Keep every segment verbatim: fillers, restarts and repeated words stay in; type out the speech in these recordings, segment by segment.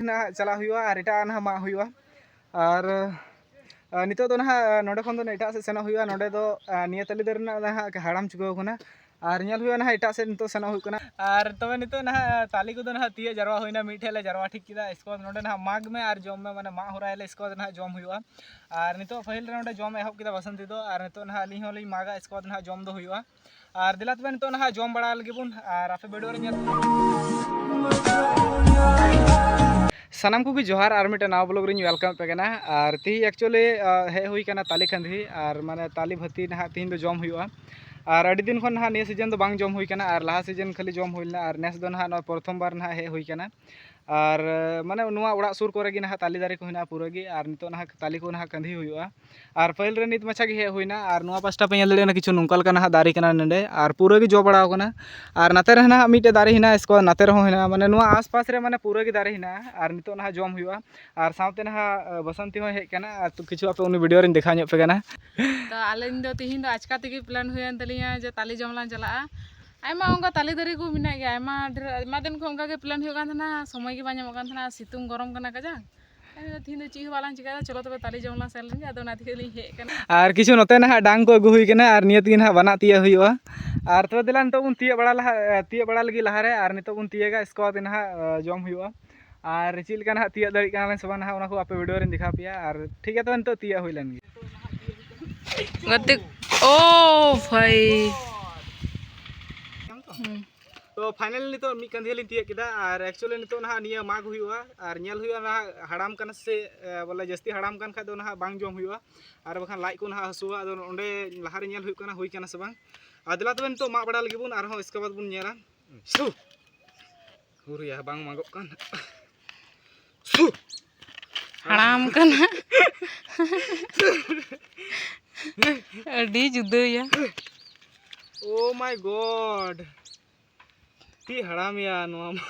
ᱱᱟᱦᱟᱜ ᱪᱟᱞᱟᱜ ᱦᱩᱭᱩᱜᱼᱟ ᱟᱨ ᱮᱴᱟᱜ ᱱᱟᱦᱟᱜ ᱢᱟᱜ ᱦᱩᱭᱩᱜᱼᱟ᱾ ᱟᱨ ᱟᱨ ᱱᱤᱛᱚᱜ ᱫᱚ ᱱᱟᱦᱟᱜ ᱱᱚᱸᱰᱮ ᱠᱷᱚᱱ ᱫᱚ ᱮᱴᱟᱜ ᱥᱮᱫ ᱥᱮᱱᱚᱜ ᱦᱩᱭᱩᱜᱼᱟ᱾ ᱱᱚᱸᱰᱮ ᱫᱚ ᱟᱨ ᱱᱤᱭᱟᱹ ᱛᱟᱞᱮ ᱫᱟᱨᱮ ᱨᱮᱱᱟᱜ ᱱᱟᱦᱟᱜ ᱦᱟᱲᱟᱢ ᱪᱩᱠᱟᱹᱣ ᱠᱟᱱᱟ᱾ ᱟᱨ ᱧᱮᱞ ᱦᱩᱭᱩᱜᱼᱟ ᱱᱟᱦᱟᱜ ᱮᱴᱟᱜ ᱥᱮᱫ ᱱᱤᱛᱚᱜ ᱥᱮᱱᱚᱜ ᱦᱩᱭᱩᱜ ᱠᱟᱱᱟ᱾ ᱟᱨ ᱛᱚᱵᱮ ᱱᱤᱛᱚᱜ ᱱᱟᱦᱟᱜ ᱛᱟᱞᱮ ᱠᱚᱫᱚ ᱱᱟᱦᱟᱜ ᱛᱤᱭᱟᱹᱜ ᱡᱟᱨᱣᱟ ᱦᱩᱭᱱᱟ, ᱢᱤᱫ ᱴᱷᱮᱱ ᱞᱮ ᱡᱟᱨᱣᱟ ᱴᱷᱤᱠ ᱠᱮᱫᱟ᱾ ᱤᱥᱠᱮ ᱵᱟᱫᱽ ᱱᱚᱸᱰᱮ ᱱᱟᱦᱟᱜ ᱢᱟᱜᱽ ᱢᱮ ᱟᱨ ᱡᱚᱢ ᱢᱮ, ᱢᱟᱱᱮ ᱢᱟᱜ ᱦᱚᱨᱟᱭᱟᱞᱮ, ᱤᱥᱠᱮ ᱵᱟᱫᱽ ᱱᱟᱦᱟᱜ ᱡᱚᱢ ᱦᱩᱭᱩᱜᱼᱟ᱾ ᱟᱨ ᱱᱤᱛᱚᱜ ᱯᱟᱹᱦᱤᱞ ᱨᱮ ᱱᱚᱸᱰᱮ ᱡᱚᱢ ᱮ ᱮᱦᱚᱵ ᱠᱮᱫᱟ ᱵᱟᱥᱚᱱᱛᱤ ᱫᱚ, ᱟᱨ ᱱᱤᱛᱚᱜ ᱱᱟᱦᱟᱜ ᱟᱹᱞᱤᱧ ᱦᱚᱸᱞᱤᱧ ᱢᱟᱜᱟ, ᱤᱥᱠᱮ ᱵᱟᱫᱽ ᱱᱟᱦᱟᱜ ᱡᱚᱢ ᱫᱚ ᱦᱩᱭᱩᱜᱼᱟ᱾ ᱟᱨ ᱫᱮᱞᱟ ᱛᱚᱵᱮ ᱱᱤᱛᱚᱜ ᱱᱟᱦᱟᱜ ᱡᱚᱢ ᱵᱟᱲᱟ ᱞᱮᱜᱮ ᱵᱚᱱ, ᱟᱨ ᱟᱯᱮ ᱵᱷᱤᱰᱤᱭᱳ ᱨᱮ ᱧᱮᱞ᱾ ᱥᱟᱱᱟᱢ ᱠᱚᱜᱮ ᱡᱚᱦᱟᱨ, ᱟᱨ ᱢᱤᱫᱴᱮᱱ ᱱᱟᱣᱟ ᱵᱞᱚᱜ ᱨᱤᱧ ᱣᱮᱞᱠᱟᱢ ᱯᱮ ᱠᱟᱱᱟ᱾ ᱟᱨ ᱛᱮᱦᱤᱧ ᱮᱠᱪᱩᱭᱮᱞᱤ ᱦᱮᱡ ᱦᱩᱭ ᱠᱟᱱᱟ ᱛᱟᱞᱮ ᱠᱷᱟᱸᱫᱷᱤ, ᱟᱨ ᱢᱟᱱᱮ ᱛᱟᱞᱮ ᱵᱷᱟᱹᱛᱤ ᱱᱟᱦᱟᱜ ᱛᱮᱦᱤᱧ ᱫᱚ ᱡᱚᱢ ᱦᱩᱭᱩᱜᱼᱟ᱾ ᱟᱨ ᱟᱹᱰᱤ ᱫᱤᱱ ᱠᱷᱚᱱ ᱱᱟᱦᱟᱜ ᱱᱤᱭᱟᱹ ᱥᱤᱡᱮᱱ ᱫᱚ ᱵᱟᱝ ᱡᱚᱢ ᱦᱩᱭ ᱠᱟᱱᱟ, ᱟᱨ ᱞᱟᱦᱟ ᱥᱤᱡᱮᱱ ᱠᱷᱟᱹᱞᱤ ᱡᱚᱢ ᱦᱩᱭ ᱞᱮᱱᱟ, ᱟᱨ ᱱᱮᱥ ᱫᱚ ᱱᱟᱦᱟᱜ ᱱᱚᱣᱟ ᱯᱨᱚᱛᱷᱚᱢ ᱵᱟᱨ ᱱᱟᱦᱟᱜ ᱦᱮᱡ ᱦᱩᱭ ᱠᱟᱱᱟ᱾ ᱟᱨ ᱢᱟᱱᱮ ᱱᱚᱣᱟ ᱚᱲᱟᱜ ᱥᱩᱨ ᱠᱚᱨᱮ ᱜᱮ ᱱᱟᱦᱟᱜ ᱛᱟᱞᱮ ᱫᱟᱨᱮ ᱠᱚ ᱦᱮᱱᱟᱜᱼᱟ ᱯᱩᱨᱟᱹ ᱜᱮ, ᱟᱨ ᱱᱤᱛᱚᱜ ᱱᱟᱦᱟᱜ ᱛᱟᱞᱮ ᱠᱚ ᱱᱟᱦᱟᱜ ᱠᱟᱸᱫᱷᱤ ᱦᱩᱭᱩᱜᱼᱟ᱾ ᱟᱨ ᱯᱟᱹᱦᱤᱞ ᱨᱮ ᱱᱤᱛ ᱢᱟᱪᱷᱟ ᱜᱮ ᱦᱮᱡ ᱦᱩᱭᱱᱟ, ᱟᱨ ᱱᱚᱣᱟ ᱯᱟᱥᱴᱟ ᱯᱮ ᱧᱮᱞ ᱫᱟᱲᱮᱭᱟᱜ ᱠᱟᱱᱟ ᱠᱤᱪᱷᱩ ᱱᱚᱝᱠᱟ ᱞᱮᱠᱟ ᱱᱟᱦᱟᱜ ᱫᱟᱨᱮ ᱠᱟᱱᱟ ᱱᱚᱰᱮ, ᱟᱨ ᱯᱩᱨᱟᱹ ᱜᱮ ᱡᱚ ᱵᱟᱲᱟᱣ ᱠᱟᱱᱟ᱾ ᱟᱨ ᱱᱟᱛᱮ ᱨᱮ ᱱᱟᱦᱟᱜ ᱢᱤᱫᱴᱮᱡ ᱫᱟᱨᱮ ᱦᱮᱱᱟᱜᱼᱟ, ᱤᱥᱠᱮ ᱵᱟᱫᱽ ᱱᱟᱛᱮ ᱨᱮᱦᱚᱸ ᱦᱮᱱᱟᱜᱼᱟ, ᱢᱟᱱᱮ ᱱᱚᱣᱟ ᱟᱥᱯᱟᱥ ᱨᱮ ᱢᱟᱱᱮ ᱯᱩᱨᱟᱹ ᱜᱮ ᱫᱟᱨᱮ ᱦᱮᱱᱟᱜᱼᱟ, ᱟᱨ ᱱᱤᱛᱚᱜ ᱱᱟᱦᱟᱜ ᱡᱚᱢ ᱦᱩᱭᱩᱜᱼᱟ᱾ ᱟᱨ ᱥᱟᱶᱛᱮ ᱱᱟᱦᱟᱜ ᱵᱟᱥᱚᱱᱛᱤ ᱦᱚᱸᱭ ᱦᱮᱡ ᱠᱟᱱᱟ, ᱟᱨ ᱛᱚ ᱠᱤᱪᱷᱩ ᱟᱯᱮ ᱩᱱᱤ ᱵᱷᱤᱰᱤᱭᱳ ᱨᱤᱧ ᱫᱮᱠᱷᱟᱣ ᱧᱚᱜ ᱯᱮ ᱠᱟᱱᱟ᱾ ᱛᱚ ᱟᱹᱞᱤᱧ ᱫᱚ ᱛᱤᱦᱤᱧ ᱫᱚ ᱟᱪᱠᱟ ᱛᱮᱜᱮ ᱯᱞᱟᱱ ᱦᱩᱭᱮᱱ ᱛᱟᱹᱞᱤᱧᱟ ᱡᱮ ᱛᱟᱞᱮ ᱡᱚᱢ ᱞᱟᱝ ᱪᱟᱞᱟᱜᱼᱟ᱾ ᱟᱭᱢᱟ ᱚᱱᱠᱟ ᱛᱟᱞᱮ ᱫᱟᱨᱮ ᱠᱚ ᱢᱮᱱᱟᱜ ᱜᱮᱭᱟ, ᱟᱭᱢᱟ ᱰᱷᱮᱨ, ᱟᱭᱢᱟ ᱫᱤᱱ ᱠᱷᱚᱱ ᱚᱱᱠᱟ ᱜᱮ ᱯᱞᱟᱱ ᱦᱩᱭᱩᱜ ᱠᱟᱱ ᱛᱟᱦᱮᱱᱟ, ᱥᱚᱢᱚᱭ ᱜᱮ ᱵᱟᱝ ᱧᱟᱢᱚᱜ ᱠᱟᱱ ᱛᱟᱦᱮᱱᱟ, ᱥᱤᱛᱩᱝ ᱜᱚᱨᱚᱢ ᱠᱟᱱᱟ ᱠᱟᱡᱟᱠ᱾ ᱟᱫᱚ ᱛᱤᱦᱤᱧ ᱫᱚ ᱪᱮᱫ ᱦᱚᱸ ᱵᱟᱞᱟᱝ ᱪᱤᱠᱟᱹᱭᱟ, ᱪᱚᱞᱚ ᱛᱚᱵᱮ ᱛᱟᱞᱮ ᱡᱚᱢ ᱞᱟᱝ ᱥᱮᱱ ᱞᱮᱱ ᱜᱮ, ᱟᱫᱚ ᱚᱱᱟ ᱛᱮᱜᱮ ᱞᱤᱧ ᱦᱮᱡ ᱟᱠᱟᱱᱟ᱾ ᱟᱨ ᱠᱤᱪᱷᱩ ᱱᱚᱛᱮ ᱱᱟᱦᱟᱜ ᱰᱟᱝ ᱠᱚ ᱟᱹᱜᱩ ᱦᱩᱭ ᱠᱟᱱᱟ, ᱟᱨ ᱱᱤᱭᱟᱹ ᱛᱮᱜᱮ ᱱᱟᱦᱟᱜ ᱵᱟᱱᱟᱜ ᱛᱤᱭᱟᱹᱜ ᱦᱩᱭᱩᱜᱼᱟ᱾ ᱟᱨ ᱛᱚᱵᱮ ᱫᱮᱞᱟ ᱱᱤᱛᱚᱜ ᱵᱚᱱ ᱛᱤᱭᱟᱹᱜ ᱵᱟᱲᱟ ᱞᱟᱦᱟ, ᱛᱤᱭᱟᱹᱜ ᱵᱟᱲᱟ ᱞᱟᱹᱜᱤᱫ ᱞᱟᱦᱟᱨᱮ, ᱟᱨ ᱱᱤᱛᱚᱜ ᱵᱚᱱ ᱛᱤᱭᱟᱹᱜᱟ, ᱤᱥᱠᱮ ᱵᱟᱫᱽ ᱱᱟᱦᱟᱜ ᱡᱚᱢ ᱦᱩᱭᱩᱜᱼᱟ᱾ ᱟᱨ ᱪᱮᱫ ᱞᱮᱠᱟ ᱱᱟᱦᱟᱜ ᱛᱤᱭᱟᱹᱜ ᱫᱟᱲᱮᱭᱟᱜ ᱠᱟᱱᱟ ᱞᱮ ᱥᱮ ᱵᱟᱝ ᱱᱟᱦᱟᱜ, ᱚᱱᱟ ᱠᱚ ᱟᱯᱮ ᱵᱷᱤᱰᱤᱭᱳ ᱨᱤᱧ ᱫᱮᱠᱷᱟᱣ ᱯᱮᱭᱟ᱾ ᱟᱨ ᱴᱷᱤᱠ ᱜᱮᱭᱟ, ᱛᱚᱵᱮ ᱱᱤᱛᱚᱜ ᱛᱤᱭᱟᱹᱜ ᱦᱩᱭ ᱞᱮᱱ ᱜᱮ᱾ ᱜᱟᱛᱮ, ᱳ ᱵᱷᱟᱭ᱾ ᱦᱩᱸ᱾ ᱛᱚ ᱯᱷᱟᱭᱱᱟᱞ ᱱᱤᱛᱚᱜ ᱢᱤᱫ ᱠᱟᱸᱫᱷᱤ ᱞᱤᱧ ᱛᱤᱭᱟᱹᱜ ᱠᱮᱫᱟ, ᱟᱨ ᱮᱠᱪᱩᱭᱮᱞᱤ ᱱᱤᱛᱚᱜ ᱱᱟᱦᱟᱜ ᱱᱤᱭᱟᱹ ᱢᱟᱜᱽ ᱦᱩᱭᱩᱜᱼᱟ, ᱟᱨ ᱧᱮᱞ ᱦᱩᱭᱩᱜᱼᱟ ᱱᱟᱦᱟᱜ ᱦᱟᱲᱟᱢ ᱠᱟᱱᱟ ᱥᱮ, ᱮ, ᱵᱚᱞᱮ ᱡᱟᱹᱥᱛᱤ ᱦᱟᱲᱟᱢ ᱠᱟᱱ ᱠᱷᱟᱡ ᱫᱚ ᱱᱟᱦᱟᱜ ᱵᱟᱝ ᱡᱚᱢ ᱦᱩᱭᱩᱜᱼᱟ, ᱟᱨ ᱵᱟᱠᱷᱟᱱ ᱞᱟᱡ ᱠᱚ ᱱᱟᱦᱟᱜ ᱦᱟᱹᱥᱩᱣᱟ᱾ ᱟᱫᱚ ᱚᱸᱰᱮ ᱞᱟᱦᱟᱨᱮ ᱧᱮᱞ ᱦᱩᱭᱩᱜ ᱠᱟᱱᱟ ᱦᱩᱭ ᱠᱟᱱᱟ ᱥᱮ ᱵᱟᱝ᱾ ᱟᱨ ᱫᱮᱞᱟ ᱛᱚᱵᱮ ᱱᱤᱛᱚᱜ ᱢᱟᱜ ᱵᱟᱲᱟ ᱞᱟᱹᱜᱤᱫ ᱵᱚᱱ, ᱟᱨᱦᱚᱸ ᱤᱥᱠᱮ ᱵᱟᱫᱽ ᱵᱚᱱ ᱧᱮᱞᱟ᱾ ᱥᱩ! ᱦᱩᱨᱤᱭᱟ, ᱵᱟᱝ ᱢᱟᱜᱚᱜ ᱠᱟᱱ᱾ ᱥᱩ! ᱦᱟᱲᱟᱢ ᱠᱟᱱᱟ᱾ ᱟᱹᱰᱤ ᱡᱩᱫᱟᱹᱭᱟ᱾ Oh my God! ᱛᱤ ᱦᱟᱲᱟᱢᱮᱭᱟ ᱱᱚᱣᱟ ᱢᱟ᱾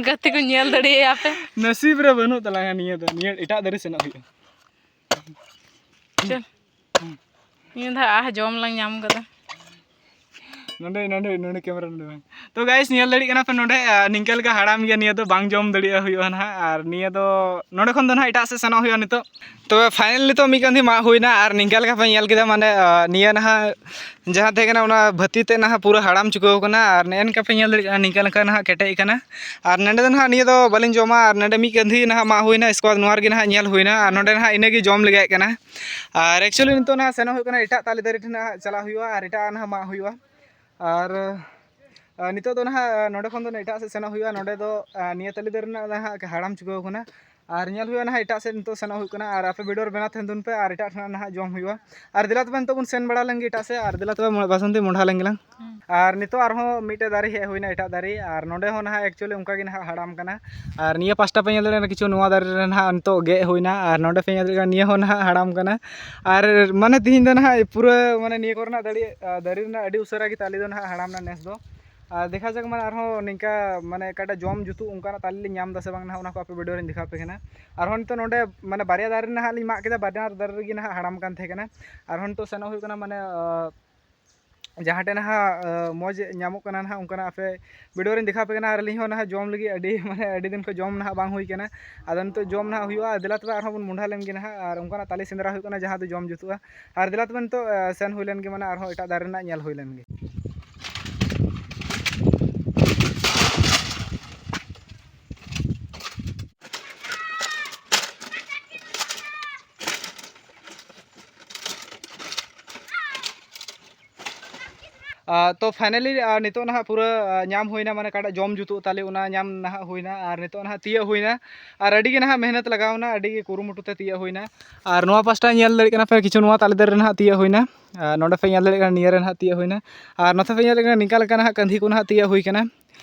ᱜᱟᱛᱮ ᱠᱚ ᱧᱮᱞ ᱫᱟᱲᱮᱭᱟᱭᱟ ᱯᱮ᱾ ᱱᱟᱥᱤᱵ ᱨᱮ ᱵᱟᱹᱱᱩᱜ ᱛᱟᱞᱟᱝᱟ ᱱᱤᱭᱟᱹ ᱫᱚ, ᱱᱤᱭᱟᱹ ᱮᱴᱟᱜ ᱫᱟᱨᱮ ᱥᱮᱱᱚᱜ ᱦᱩᱭᱩᱜᱼᱟ᱾ ᱪᱚᱞ᱾ ᱱᱤᱭᱟᱹ ᱫᱷᱟᱣ ᱟᱦ ᱡᱚᱢ ᱞᱟᱝ ᱧᱟᱢ ᱠᱟᱫᱟ᱾ ᱱᱚᱰᱮ, ᱱᱚᱰᱮ, ᱱᱚᱰᱮ ᱠᱮᱢᱮᱨᱟ ᱱᱚᱰᱮ ᱵᱟᱝ᱾ ᱛᱚ ᱜᱟᱭᱤᱥ, ᱧᱮᱞ ᱫᱟᱲᱮᱭᱟᱜ ᱠᱟᱱᱟ ᱯᱮ ᱱᱚᱰᱮ, ᱟᱨ ᱱᱤᱝᱠᱟ ᱞᱮᱠᱟ ᱦᱟᱲᱟᱢ ᱜᱮᱭᱟ ᱱᱤᱭᱟᱹ ᱫᱚ, ᱵᱟᱝ ᱡᱚᱢ ᱫᱟᱲᱮᱭᱟᱜᱼᱟ ᱦᱩᱭᱩᱜᱼᱟ ᱱᱟᱦᱟᱜ᱾ ᱟᱨ ᱱᱤᱭᱟᱹ ᱫᱚ ᱱᱚᱰᱮ ᱠᱷᱚᱱ ᱫᱚ ᱱᱟᱦᱟᱜ ᱮᱴᱟᱜ ᱥᱮᱫ ᱥᱮᱱᱚᱜ ᱦᱩᱭᱩᱜᱼᱟ ᱱᱤᱛᱚᱜ᱾ ᱛᱚᱵᱮ finally ᱱᱤᱛᱚᱜ ᱢᱤᱫ ᱠᱟᱹᱱᱫᱷᱤ ᱢᱟᱜ ᱦᱩᱭᱱᱟ, ᱟᱨ ᱱᱤᱝᱠᱟ ᱞᱮᱠᱟ ᱯᱮ ᱧᱮᱞ ᱠᱮᱫᱟ, ᱢᱟᱱᱮ, ᱟᱸ, ᱱᱤᱭᱟᱹ ᱱᱟᱦᱟᱜ ᱡᱟᱦᱟᱸ ᱛᱟᱦᱮᱸ ᱠᱟᱱᱟ ᱚᱱᱟ ᱵᱷᱟᱹᱛᱤ ᱛᱮᱫ ᱱᱟᱦᱟᱜ ᱯᱩᱨᱟᱹ ᱦᱟᱲᱟᱢ ᱪᱩᱠᱟᱹᱣ ᱠᱟᱱᱟ, ᱟᱨ ᱱᱮᱜᱼᱮ ᱱᱤᱝᱠᱟ ᱯᱮ ᱧᱮᱞ ᱫᱟᱲᱮᱭᱟᱜ ᱠᱟᱱᱟ, ᱱᱤᱝᱠᱟ ᱞᱮᱠᱟ ᱱᱟᱦᱟᱜ ᱠᱮᱴᱮᱡ ᱠᱟᱱᱟ᱾ ᱟᱨ ᱱᱚᱸᱰᱮ ᱫᱚ ᱱᱟᱦᱟᱜ ᱱᱤᱭᱟᱹ ᱫᱚ ᱵᱟᱹᱞᱤᱧ ᱡᱚᱢᱟ, ᱟᱨ ᱱᱚᱸᱰᱮ ᱢᱤᱫ ᱠᱟᱹᱱᱫᱷᱤ ᱱᱟᱦᱟᱜ ᱢᱟᱜ ᱦᱩᱭᱱᱟ, ᱤᱥᱠᱮ ᱵᱟᱫᱽ ᱱᱚᱣᱟ ᱨᱮᱜᱮ ᱱᱟᱦᱟᱜ ᱧᱮᱞ ᱦᱩᱭᱱᱟ, ᱟᱨ ᱱᱚᱸᱰᱮ ᱱᱟᱦᱟᱜ ᱤᱱᱟᱹᱜᱮ ᱡᱚᱢ ᱞᱮᱜᱟᱭᱮᱫ ᱠᱟᱱᱟ᱾ ᱟᱨ actually ᱱᱤᱛᱚᱜ ᱱᱟᱦᱟᱜ ᱥᱮᱱᱚᱜ ᱦᱩᱭᱩᱜ ᱠᱟᱱᱟ ᱮᱴᱟᱜ ᱛᱟᱞᱮ ᱫᱟᱨᱮ ᱴᱷᱮᱱ ᱱᱟᱦᱟᱜ ᱪᱟᱞᱟᱜ ᱦᱩᱭᱩᱜᱼᱟ, ᱟᱨ ᱮᱴᱟᱜ ᱱᱟᱦᱟᱜ ᱢᱟᱜ ᱦᱩᱭᱩᱜᱼᱟ᱾ ᱟᱨ, ᱟᱨ ᱱᱤᱛᱚᱜ ᱫᱚ ᱱᱟᱦᱟᱜ ᱱᱚᱸᱰᱮ ᱠᱷᱚᱱ ᱫᱚ ᱮᱴᱟᱜ ᱥᱮᱫ ᱥᱮᱱᱚᱜ ᱦᱩᱭᱩᱜᱼᱟ᱾ ᱱᱚᱸᱰᱮ ᱫᱚ, ᱟᱨ ᱱᱤᱭᱟᱹ ᱛᱟᱞᱮ ᱫᱟᱨᱮ ᱨᱮᱱᱟᱜ ᱱᱟᱦᱟᱜ ᱦᱟᱲᱟᱢ ᱪᱩᱠᱟᱹᱣ ᱠᱟᱱᱟ, ᱟᱨ ᱧᱮᱞ ᱦᱩᱭᱩᱜᱼᱟ ᱱᱟᱦᱟᱜ ᱮᱴᱟᱜ ᱥᱮᱫ ᱱᱤᱛᱚᱜ ᱥᱮᱱᱚᱜ ᱦᱩᱭᱩᱜ ᱠᱟᱱᱟ᱾ ᱟᱨ ᱟᱯᱮ video ᱨᱮ ᱵᱮᱱᱟᱣ ᱛᱟᱦᱮᱱ ᱛᱟᱵᱚᱱ ᱯᱮ, ᱟᱨ ᱮᱴᱟᱜ ᱴᱷᱮᱱ ᱱᱟᱦᱟᱜ ᱡᱚᱢ ᱦᱩᱭᱩᱜᱼᱟ᱾ ᱟᱨ ᱫᱮᱞᱟ ᱛᱚᱵᱮ ᱱᱤᱛᱚᱜ ᱵᱚᱱ ᱥᱮᱱ ᱵᱟᱲᱟ ᱞᱮᱱ ᱜᱮ ᱮᱴᱟᱜ ᱥᱮᱫ, ᱟᱨ ᱫᱮᱞᱟ ᱛᱚᱵᱮ ᱢᱚ-, ᱵᱟᱥᱚᱱᱛᱤ ᱢᱚᱸᱰᱷᱟ ᱞᱮᱱ ᱜᱮᱞᱟᱝ᱾ ᱟᱨ ᱱᱤᱛᱚᱜ ᱟᱨᱦᱚᱸ ᱢᱤᱫᱴᱮᱡ ᱫᱟᱨᱮ ᱦᱮᱡ ᱦᱩᱭᱱᱟ ᱮᱴᱟᱜ ᱫᱟᱨᱮ, ᱟᱨ ᱱᱚᱸᱰᱮ ᱦᱚᱸ ᱱᱟᱦᱟᱜ actually ᱚᱱᱠᱟ ᱜᱮ ᱱᱟᱦᱟᱜ ᱦᱟᱲᱟᱢ ᱠᱟᱱᱟ᱾ ᱟᱨ ᱱᱤᱭᱟᱹ ᱯᱟᱥᱴᱟ ᱯᱮ ᱧᱮᱞ ᱫᱟᱲᱮᱭᱟᱜ ᱠᱟᱱᱟ ᱠᱤᱪᱷᱩ ᱱᱚᱣᱟ ᱫᱟᱨᱮ ᱨᱮ ᱱᱟᱦᱟᱜ ᱱᱤᱛᱚᱜ ᱜᱮᱫ ᱦᱩᱭᱱᱟ, ᱟᱨ ᱱᱚᱸᱰᱮ ᱯᱮ ᱧᱮᱞ ᱫᱟᱲᱮᱭᱟᱜ ᱠᱟᱱᱟ ᱱᱤᱭᱟᱹ ᱦᱚᱸ ᱱᱟᱦᱟᱜ ᱦᱟᱲᱟᱢ ᱠᱟᱱᱟ᱾ ᱟᱨ ᱢᱟᱱᱮ ᱛᱤᱦᱤᱧ ᱫᱚ ᱱᱟᱦᱟᱜ ᱯᱩᱨᱟᱹ ᱢᱟᱱᱮ ᱱᱤᱭᱟᱹ ᱠᱚᱨᱮᱱᱟᱜ ᱫᱟᱨᱮ, ᱟᱨ ᱫᱟᱨᱮ ᱨᱮᱱᱟᱜ ᱟᱹᱰᱤ ᱩᱥᱟᱹᱨᱟ ᱜᱮ ᱛᱟᱞᱮ ᱫᱚ ᱱᱟᱦᱟᱜ ᱦᱟᱲᱟᱢ ᱮᱱᱟ ᱱᱮᱥ ᱫᱚ᱾ ᱟᱨ ᱫᱮᱠᱷᱟ ᱡᱟᱠ ᱢᱟᱱᱮ ᱟᱨᱦᱚᱸ ᱱᱤᱝᱠᱟ ᱢᱟᱱᱮ ᱚᱠᱟᱴᱟᱜ ᱡᱚᱢ ᱡᱩᱛᱩᱜ ᱚᱱᱠᱟᱱᱟᱜ ᱛᱟᱞᱮ ᱞᱤᱧ ᱧᱟᱢ ᱮᱫᱟ ᱥᱮ ᱵᱟᱝ ᱱᱟᱦᱟᱜ, ᱚᱱᱟ ᱠᱚ ᱟᱯᱮ video ᱨᱤᱧ ᱫᱮᱠᱷᱟᱣ ᱟᱯᱮ ᱠᱟᱱᱟ᱾ ᱟᱨᱦᱚᱸ ᱱᱤᱛᱚᱜ ᱱᱚᱸᱰᱮ ᱢᱟᱱᱮ ᱵᱟᱨᱭᱟ ᱫᱟᱨᱮ ᱱᱟᱦᱟᱜ ᱞᱤᱧ ᱢᱟᱜ ᱠᱮᱫᱟ, ᱵᱟᱨᱭᱟ ᱫᱟᱨᱮ ᱨᱮᱜᱮ ᱱᱟᱦᱟᱜ ᱦᱟᱲᱟᱢ ᱠᱟᱱ ᱛᱟᱦᱮᱸ ᱠᱟᱱᱟ᱾ ᱟᱨᱦᱚᱸ ᱱᱤᱛᱚᱜ ᱥᱮᱱᱚᱜ ᱦᱩᱭᱩᱜ ᱠᱟᱱᱟ ᱢᱟᱱᱮ, ᱟᱸ, ᱡᱟᱦᱟᱸ ᱴᱷᱮᱱ ᱱᱟᱦᱟᱜ, ᱟᱸ, ᱢᱚᱡᱽ ᱧᱟᱢᱚᱜ ᱠᱟᱱᱟ ᱱᱟᱦᱟᱜ ᱚᱱᱠᱟᱱᱟᱜ ᱟᱯᱮ video ᱨᱤᱧ ᱫᱮᱠᱷᱟᱣ ᱟᱯᱮ ᱠᱟᱱᱟ᱾ ᱟᱨ ᱟᱹᱞᱤᱧ ᱦᱚᱸ ᱱᱟᱦᱟᱜ ᱡᱚᱢ ᱞᱟᱹᱜᱤᱫ ᱟᱹᱰᱤ ᱢᱟᱱᱮ ᱟᱹᱰᱤ ᱫᱤᱱ ᱠᱷᱚᱱ ᱡᱚᱢ ᱱᱟᱦᱟᱜ ᱵᱟᱝ ᱦᱩᱭ ᱠᱟᱱᱟ᱾ ᱟᱫᱚ ᱱᱤᱛᱚᱜ ᱡᱚᱢ ᱱᱟᱦᱟᱜ ᱦᱩᱭᱩᱜᱼᱟ᱾ ᱫᱮᱞᱟ ᱛᱚᱵᱮ ᱟᱨᱦᱚᱸ ᱵᱚᱱ ᱢᱚᱸᱰᱷᱟ ᱞᱮᱱ ᱜᱮ ᱱᱟᱦᱟᱜ, ᱟᱨ ᱚᱱᱠᱟᱱᱟᱜ ᱛᱟᱞᱮ ᱥᱮᱸᱫᱽᱨᱟ ᱦᱩᱭᱩᱜ ᱠᱟᱱᱟ ᱡᱟᱦᱟᱸ ᱫᱚ ᱡᱚᱢ ᱡᱩᱛᱩᱜᱼᱟ᱾ ᱟᱨ ᱫᱮᱞᱟ ᱛᱚᱵᱮ ᱱᱤᱛᱚᱜ, ᱟᱸ, ᱥᱮᱱ ᱦᱩᱭ ᱞᱮᱱ ᱜᱮ, ᱢᱟᱱᱮ ᱟᱨᱦᱚᱸ ᱮᱴᱟᱜ ᱫᱟᱨᱮ ᱨᱮᱱᱟᱜ ᱧᱮᱞ ᱦᱩᱭ ᱞᱮᱱ ᱜᱮ᱾ ᱟᱨ ᱛᱚ finally, ᱟᱨ ᱱᱤᱛᱚᱜ ᱱᱟᱦᱟᱜ ᱯᱩᱨᱟᱹ, ᱟᱨ ᱧᱟᱢ ᱦᱩᱭᱱᱟ, ᱢᱟᱱᱮ ᱚᱠᱟᱴᱟᱜ ᱡᱚᱢ ᱡᱩᱛᱩᱜ ᱛᱟᱞᱮ ᱚᱱᱟ ᱧᱟᱢ ᱱᱟᱦᱟᱜ ᱦᱩᱭᱱᱟ᱾ ᱟᱨ ᱱᱤᱛᱚᱜ ᱱᱟᱦᱟᱜ ᱛᱤᱭᱳᱜ ᱦᱩᱭᱱᱟ, ᱟᱨ ᱟᱹᱰᱤ ᱜᱮ ᱱᱟᱦᱟᱜ ᱢᱮᱦᱱᱚᱛ ᱞᱟᱜᱟᱣᱱᱟ, ᱟᱹᱰᱤ ᱜᱮ ᱠᱩᱨᱩᱢᱩᱴᱩ ᱛᱮ ᱛᱤᱭᱳᱜ ᱦᱩᱭᱱᱟ᱾ ᱟᱨ ᱱᱚᱣᱟ ᱯᱟᱥᱴᱟ ᱧᱮᱞ ᱫᱟᱲᱮᱭᱟᱜ ᱠᱟᱱᱟ ᱯᱮ, ᱠᱤᱪᱷᱩ ᱱᱚᱣᱟ ᱛᱟᱞᱮ ᱫᱟᱨᱮ ᱨᱮ ᱱᱟᱦᱟᱜ ᱛᱤᱭᱳᱜ ᱦᱩᱭᱱᱟ, ᱟᱨ ᱱᱚᱸᱰᱮ ᱯᱮ ᱧᱮᱞ ᱫᱟᱲᱮᱭᱟᱜ ᱠᱟᱱᱟ ᱱᱤᱭᱟᱹ ᱨᱮ ᱱᱟᱦᱟᱜ ᱛᱤᱭᱳᱜ ᱦᱩᱭᱱᱟ, ᱟᱨ ᱱᱚᱛᱮ ᱯᱮ ᱧᱮᱞ ᱫᱟᱲᱮᱭᱟᱜ ᱠᱟᱱᱟ ᱱᱤᱝᱠᱟ ᱞᱮᱠᱟ ᱱᱟᱦᱟᱜ ᱠᱟᱹᱱᱫᱷᱤ ᱠᱚ ᱱᱟᱦᱟᱜ ᱛᱤᱭᱳᱜ ᱦᱩᱭ ᱠᱟᱱᱟ᱾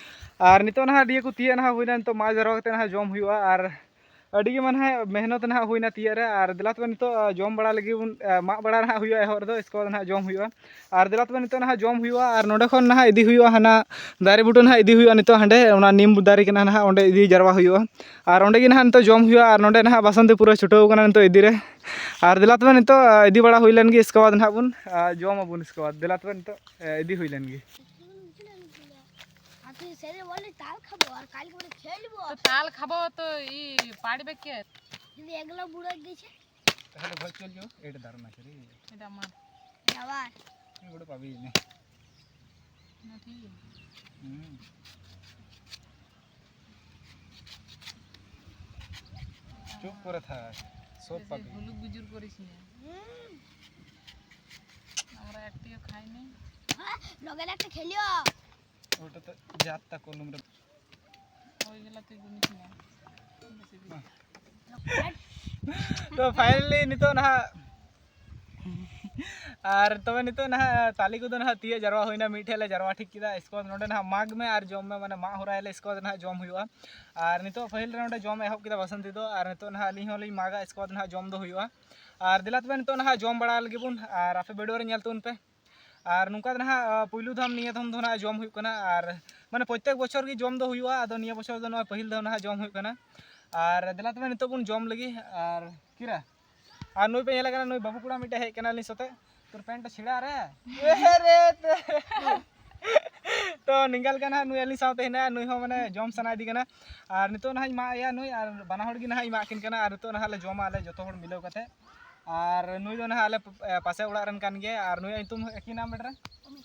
ᱟᱨ ᱱᱤᱛᱚᱜ ᱱᱟᱦᱟᱜ ᱱᱤᱭᱟᱹ ᱠᱚ ᱛᱤᱭᱳᱜ ᱱᱟᱦᱟᱜ ᱦᱩᱭᱱᱟ, ᱱᱤᱛᱚᱜ ᱢᱟᱜ ᱡᱟᱨᱣᱟ ᱠᱟᱛᱮ ᱱᱟᱦᱟᱜ ᱡᱚᱢ ᱦᱩᱭᱩᱜᱼᱟ᱾ ᱟᱨ ᱟᱹᱰᱤ ᱜᱮ ᱢᱟᱱᱮ ᱢᱮᱦᱱᱚᱛ ᱱᱟᱦᱟᱜ ᱦᱩᱭᱱᱟ ᱛᱤᱭᱟᱹᱜ ᱨᱮ᱾ ᱟᱨ ᱫᱮᱞᱟ ᱛᱚᱵᱮ ᱱᱤᱛᱚᱜ, ᱟ, ᱡᱚᱢ ᱵᱟᱲᱟ ᱞᱟᱹᱜᱤᱫ ᱵᱚᱱ, ᱟ, ᱢᱟᱜ ᱵᱟᱲᱟ ᱱᱟᱦᱟᱜ ᱦᱩᱭᱩᱜᱼᱟ ᱮᱦᱚᱵ ᱨᱮᱫᱚ, ᱤᱥᱠᱮ ᱵᱟᱫᱽ ᱱᱟᱦᱟᱜ ᱡᱚᱢ ᱦᱩᱭᱩᱜᱼᱟ᱾ ᱟᱨ ᱫᱮᱞᱟ ᱛᱚᱵᱮ ᱱᱤᱛᱚᱜ ᱱᱟᱦᱟᱜ ᱡᱚᱢ ᱦᱩᱭᱩᱜᱼᱟ᱾ ᱟᱨ ᱱᱚᱸᱰᱮ ᱠᱷᱚᱱ ᱱᱟᱦᱟᱜ ᱤᱫᱤ ᱦᱩᱭᱩᱜᱼᱟ ᱦᱟᱱᱟ ᱫᱟᱨᱮ ᱵᱩᱴᱟᱹ ᱱᱟᱦᱟᱜ ᱤᱫᱤ ᱦᱩᱭᱩᱜᱼᱟ ᱱᱤᱛᱚᱜ ᱦᱟᱸᱰᱮ, ᱚᱱᱟ ᱱᱤᱢ ᱫᱟᱨᱮ ᱠᱟᱱᱟ ᱱᱟᱦᱟᱜ, ᱚᱸᱰᱮ ᱤᱫᱤ ᱡᱟᱨᱣᱟ ᱦᱩᱭᱩᱜᱼᱟ᱾ ᱟᱨ ᱚᱸᱰᱮ ᱜᱮ ᱱᱟᱦᱟᱜ ᱱᱤᱛᱚᱜ ᱡᱚᱢ ᱦᱩᱭᱩᱜᱼᱟ᱾ ᱟᱨ ᱱᱚᱸᱰᱮ ᱱᱟᱦᱟᱜ ᱵᱟᱥᱚᱱᱛᱤ ᱯᱩᱨᱟᱹ ᱪᱷᱩᱴᱟᱹᱣ ᱠᱟᱱᱟ ᱱᱤᱛᱚᱜ ᱤᱫᱤ ᱨᱮ᱾ ᱟᱨ ᱫᱮᱞᱟ ᱛᱚᱵᱮ ᱱᱤᱛᱚᱜ, ᱟ, ᱤᱫᱤ ᱵᱟᱲᱟ ᱦᱩᱭ ᱞᱮᱱ ᱜᱮ, ᱤᱥᱠᱮ ᱵᱟᱫᱽ ᱱᱟᱦᱟᱜ ᱵᱚᱱ, ᱟ, ᱡᱚᱢ ᱟᱵᱚᱱ ᱤᱥᱠᱮ ᱵᱟᱫᱽ᱾ ᱫᱮᱞᱟ ᱛᱚᱵᱮ ᱱᱤᱛᱚᱜ, ᱟ, ᱤᱫᱤ ᱦᱩᱭ ᱞᱮᱱ ᱜᱮ᱾ আজকে স্যারে বলে তাল খাবো আর কালকে বলে খেলবো। তো তাল খাবো তো ই পারবে কে? যদি এগুলো বুড়ো গেছে। তাহলে ঘর চল যাও, এটা দারুণ আছে রে। এটা আমার। এটা আমার। তুমি বড় পাবি না। না, ঠিক আছে। হুম। চুপ করে থাক, সব বেশি পাবি। ভুলুক গুজুর করিস না। হুম। আমরা একটিও খাইনি। হ্যাঁ, লগে একটা খেলিও। ওটা তো যাত্রা করলুম রে। ওইগুলা তুই গুনিস না। বেশি দিস। ᱛᱚ finally ᱱᱤᱛᱚᱜ ᱱᱟᱦᱟᱜ, ᱟᱨ ᱛᱚᱵᱮ ᱱᱤᱛᱚᱜ ᱱᱟᱦᱟᱜ ᱛᱟᱞᱮ ᱠᱚᱫᱚ ᱱᱟᱦᱟᱜ ᱛᱤᱭᱟᱹᱜ ᱡᱟᱨᱣᱟ ᱦᱩᱭᱱᱟ, ᱢᱤᱫ ᱴᱷᱮᱡ ᱞᱮ ᱡᱟᱨᱣᱟ ᱴᱷᱤᱠ ᱠᱮᱫᱟ᱾ ᱤᱥᱠᱮ ᱵᱟᱫᱽ ᱱᱚᱸᱰᱮ ᱱᱟᱦᱟᱜ ᱢᱟᱜᱽ ᱢᱮ ᱟᱨ ᱡᱚᱢ ᱢᱮ, ᱢᱟᱱᱮ ᱢᱟᱜ ᱦᱚᱨᱟᱭᱟᱞᱮ, ᱤᱥᱠᱮ ᱵᱟᱫᱽ ᱱᱟᱦᱟᱜ ᱡᱚᱢ ᱦᱩᱭᱩᱜᱼᱟ᱾ ᱟᱨ ᱱᱤᱛᱚᱜ ᱯᱟᱹᱦᱤᱞ ᱨᱮ ᱱᱚᱸᱰᱮ ᱡᱚᱢ ᱮᱦᱚᱵ ᱠᱮᱫᱟ ᱵᱟᱥᱚᱱᱛᱤ ᱫᱚ, ᱟᱨ ᱱᱤᱛᱚᱜ ᱱᱟᱦᱟᱜ ᱟᱹᱞᱤᱧ ᱦᱚᱸᱞᱤᱧ ᱢᱟᱜᱟ, ᱤᱥᱠᱮ ᱵᱟᱫᱽ ᱱᱟᱦᱟᱜ ᱡᱚᱢ ᱫᱚ ᱦᱩᱭᱩᱜᱼᱟ᱾ ᱟᱨ ᱫᱮᱞᱟ ᱛᱚᱵᱮ ᱱᱤᱛᱚᱜ ᱱᱟᱦᱟᱜ ᱡᱚᱢ ᱵᱟᱲᱟ ᱞᱟᱹᱜᱤᱫ ᱵᱚᱱ, ᱟᱨ ᱟᱯᱮ video ᱨᱮ ᱧᱮᱞ ᱛᱟᱵᱚᱱ ᱯᱮ᱾ ᱟᱨ ᱱᱚᱝᱠᱟ ᱫᱚ ᱱᱟᱦᱟᱜ, ᱟ, ᱯᱩᱭᱞᱩ ᱫᱷᱟᱣ ᱱᱤᱭᱟᱹ ᱫᱷᱟᱣ ᱫᱚ ᱱᱟᱦᱟᱜ ᱡᱚᱢ ᱦᱩᱭᱩᱜ ᱠᱟᱱᱟ᱾ ᱟᱨ ᱢᱟᱱᱮ ᱯᱨᱚᱛᱛᱮᱠ ᱵᱚᱪᱷᱚᱨ ᱜᱮ ᱡᱚᱢ ᱫᱚ ᱦᱩᱭᱩᱜᱼᱟ, ᱟᱫᱚ ᱱᱤᱭᱟᱹ ᱵᱚᱪᱷᱚᱨ ᱫᱚ ᱱᱚᱜᱼᱚᱭ ᱯᱟᱹᱦᱤᱞ ᱫᱷᱟᱣ ᱱᱟᱦᱟᱜ ᱡᱚᱢ ᱦᱩᱭᱩᱜ ᱠᱟᱱᱟ᱾ ᱟᱨ ᱫᱮᱞᱟ ᱛᱚᱵᱮ ᱱᱤᱛᱚᱜ ᱵᱚᱱ ᱡᱚᱢ ᱞᱟᱹᱜᱤᱫ᱾ ᱟᱨ ᱠᱤᱨᱟ, ᱟᱨ ᱱᱩᱭ ᱯᱮ ᱧᱮᱞᱮ ᱠᱟᱱᱟ, ᱱᱩᱭ ᱵᱟᱹᱵᱩ ᱠᱚᱲᱟ ᱢᱤᱫᱴᱮᱡ ᱦᱮᱡ ᱠᱟᱱᱟ ᱟᱹᱞᱤᱧ ᱥᱟᱛᱮ᱾ ᱛᱳᱨ ᱯᱮᱱᱴ ᱪᱷᱮᱲᱟ ᱨᱮ᱾ ᱮ ᱨᱮ ᱛᱮ᱾ ᱛᱚ ᱱᱤᱝᱠᱟ ᱞᱮᱠᱟ ᱱᱟᱦᱟᱜ ᱱᱩᱭ ᱟᱹᱞᱤᱧ ᱥᱟᱶᱛᱮ ᱦᱮᱱᱟᱭᱟ, ᱱᱩᱭ ᱦᱚᱸ ᱢᱟᱱᱮ ᱡᱚᱢ ᱥᱟᱱᱟᱭᱮᱫᱮ ᱠᱟᱱᱟ᱾ ᱟᱨ ᱱᱤᱛᱚᱜ ᱱᱟᱦᱟᱜ ᱤᱧ ᱢᱟᱜ ᱮᱭᱟ ᱱᱩᱭ, ᱟᱨ ᱵᱟᱱᱟ ᱦᱚᱲ ᱜᱮ ᱱᱟᱦᱟᱜ ᱤᱧ ᱢᱟᱜ ᱠᱤᱱ ᱠᱟᱱᱟ᱾ ᱟᱨ ᱱᱤᱛᱚᱜ ᱱᱟᱦᱟᱜ ᱞᱮ ᱡᱚᱢᱟ ᱟᱞᱮ ᱡᱚᱛᱚ ᱦᱚᱲ ᱢᱤᱞᱟᱹᱣ ᱠᱟᱛᱮ᱾ ᱟᱨ ᱱᱩᱭ ᱫᱚ ᱱᱟᱦᱟᱜ ᱟᱞᱮ ᱯ-, ᱮ, ᱯᱟᱥᱮ ᱚᱲᱟᱜ ᱨᱮᱱ ᱠᱟᱱ ᱜᱮᱭᱟ᱾ ᱟᱨ ᱱᱩᱭᱟᱜ ᱧᱩᱛᱩᱢ ᱮᱠᱤ ᱱᱟᱢ ᱵᱮᱴᱟ ᱨᱮ?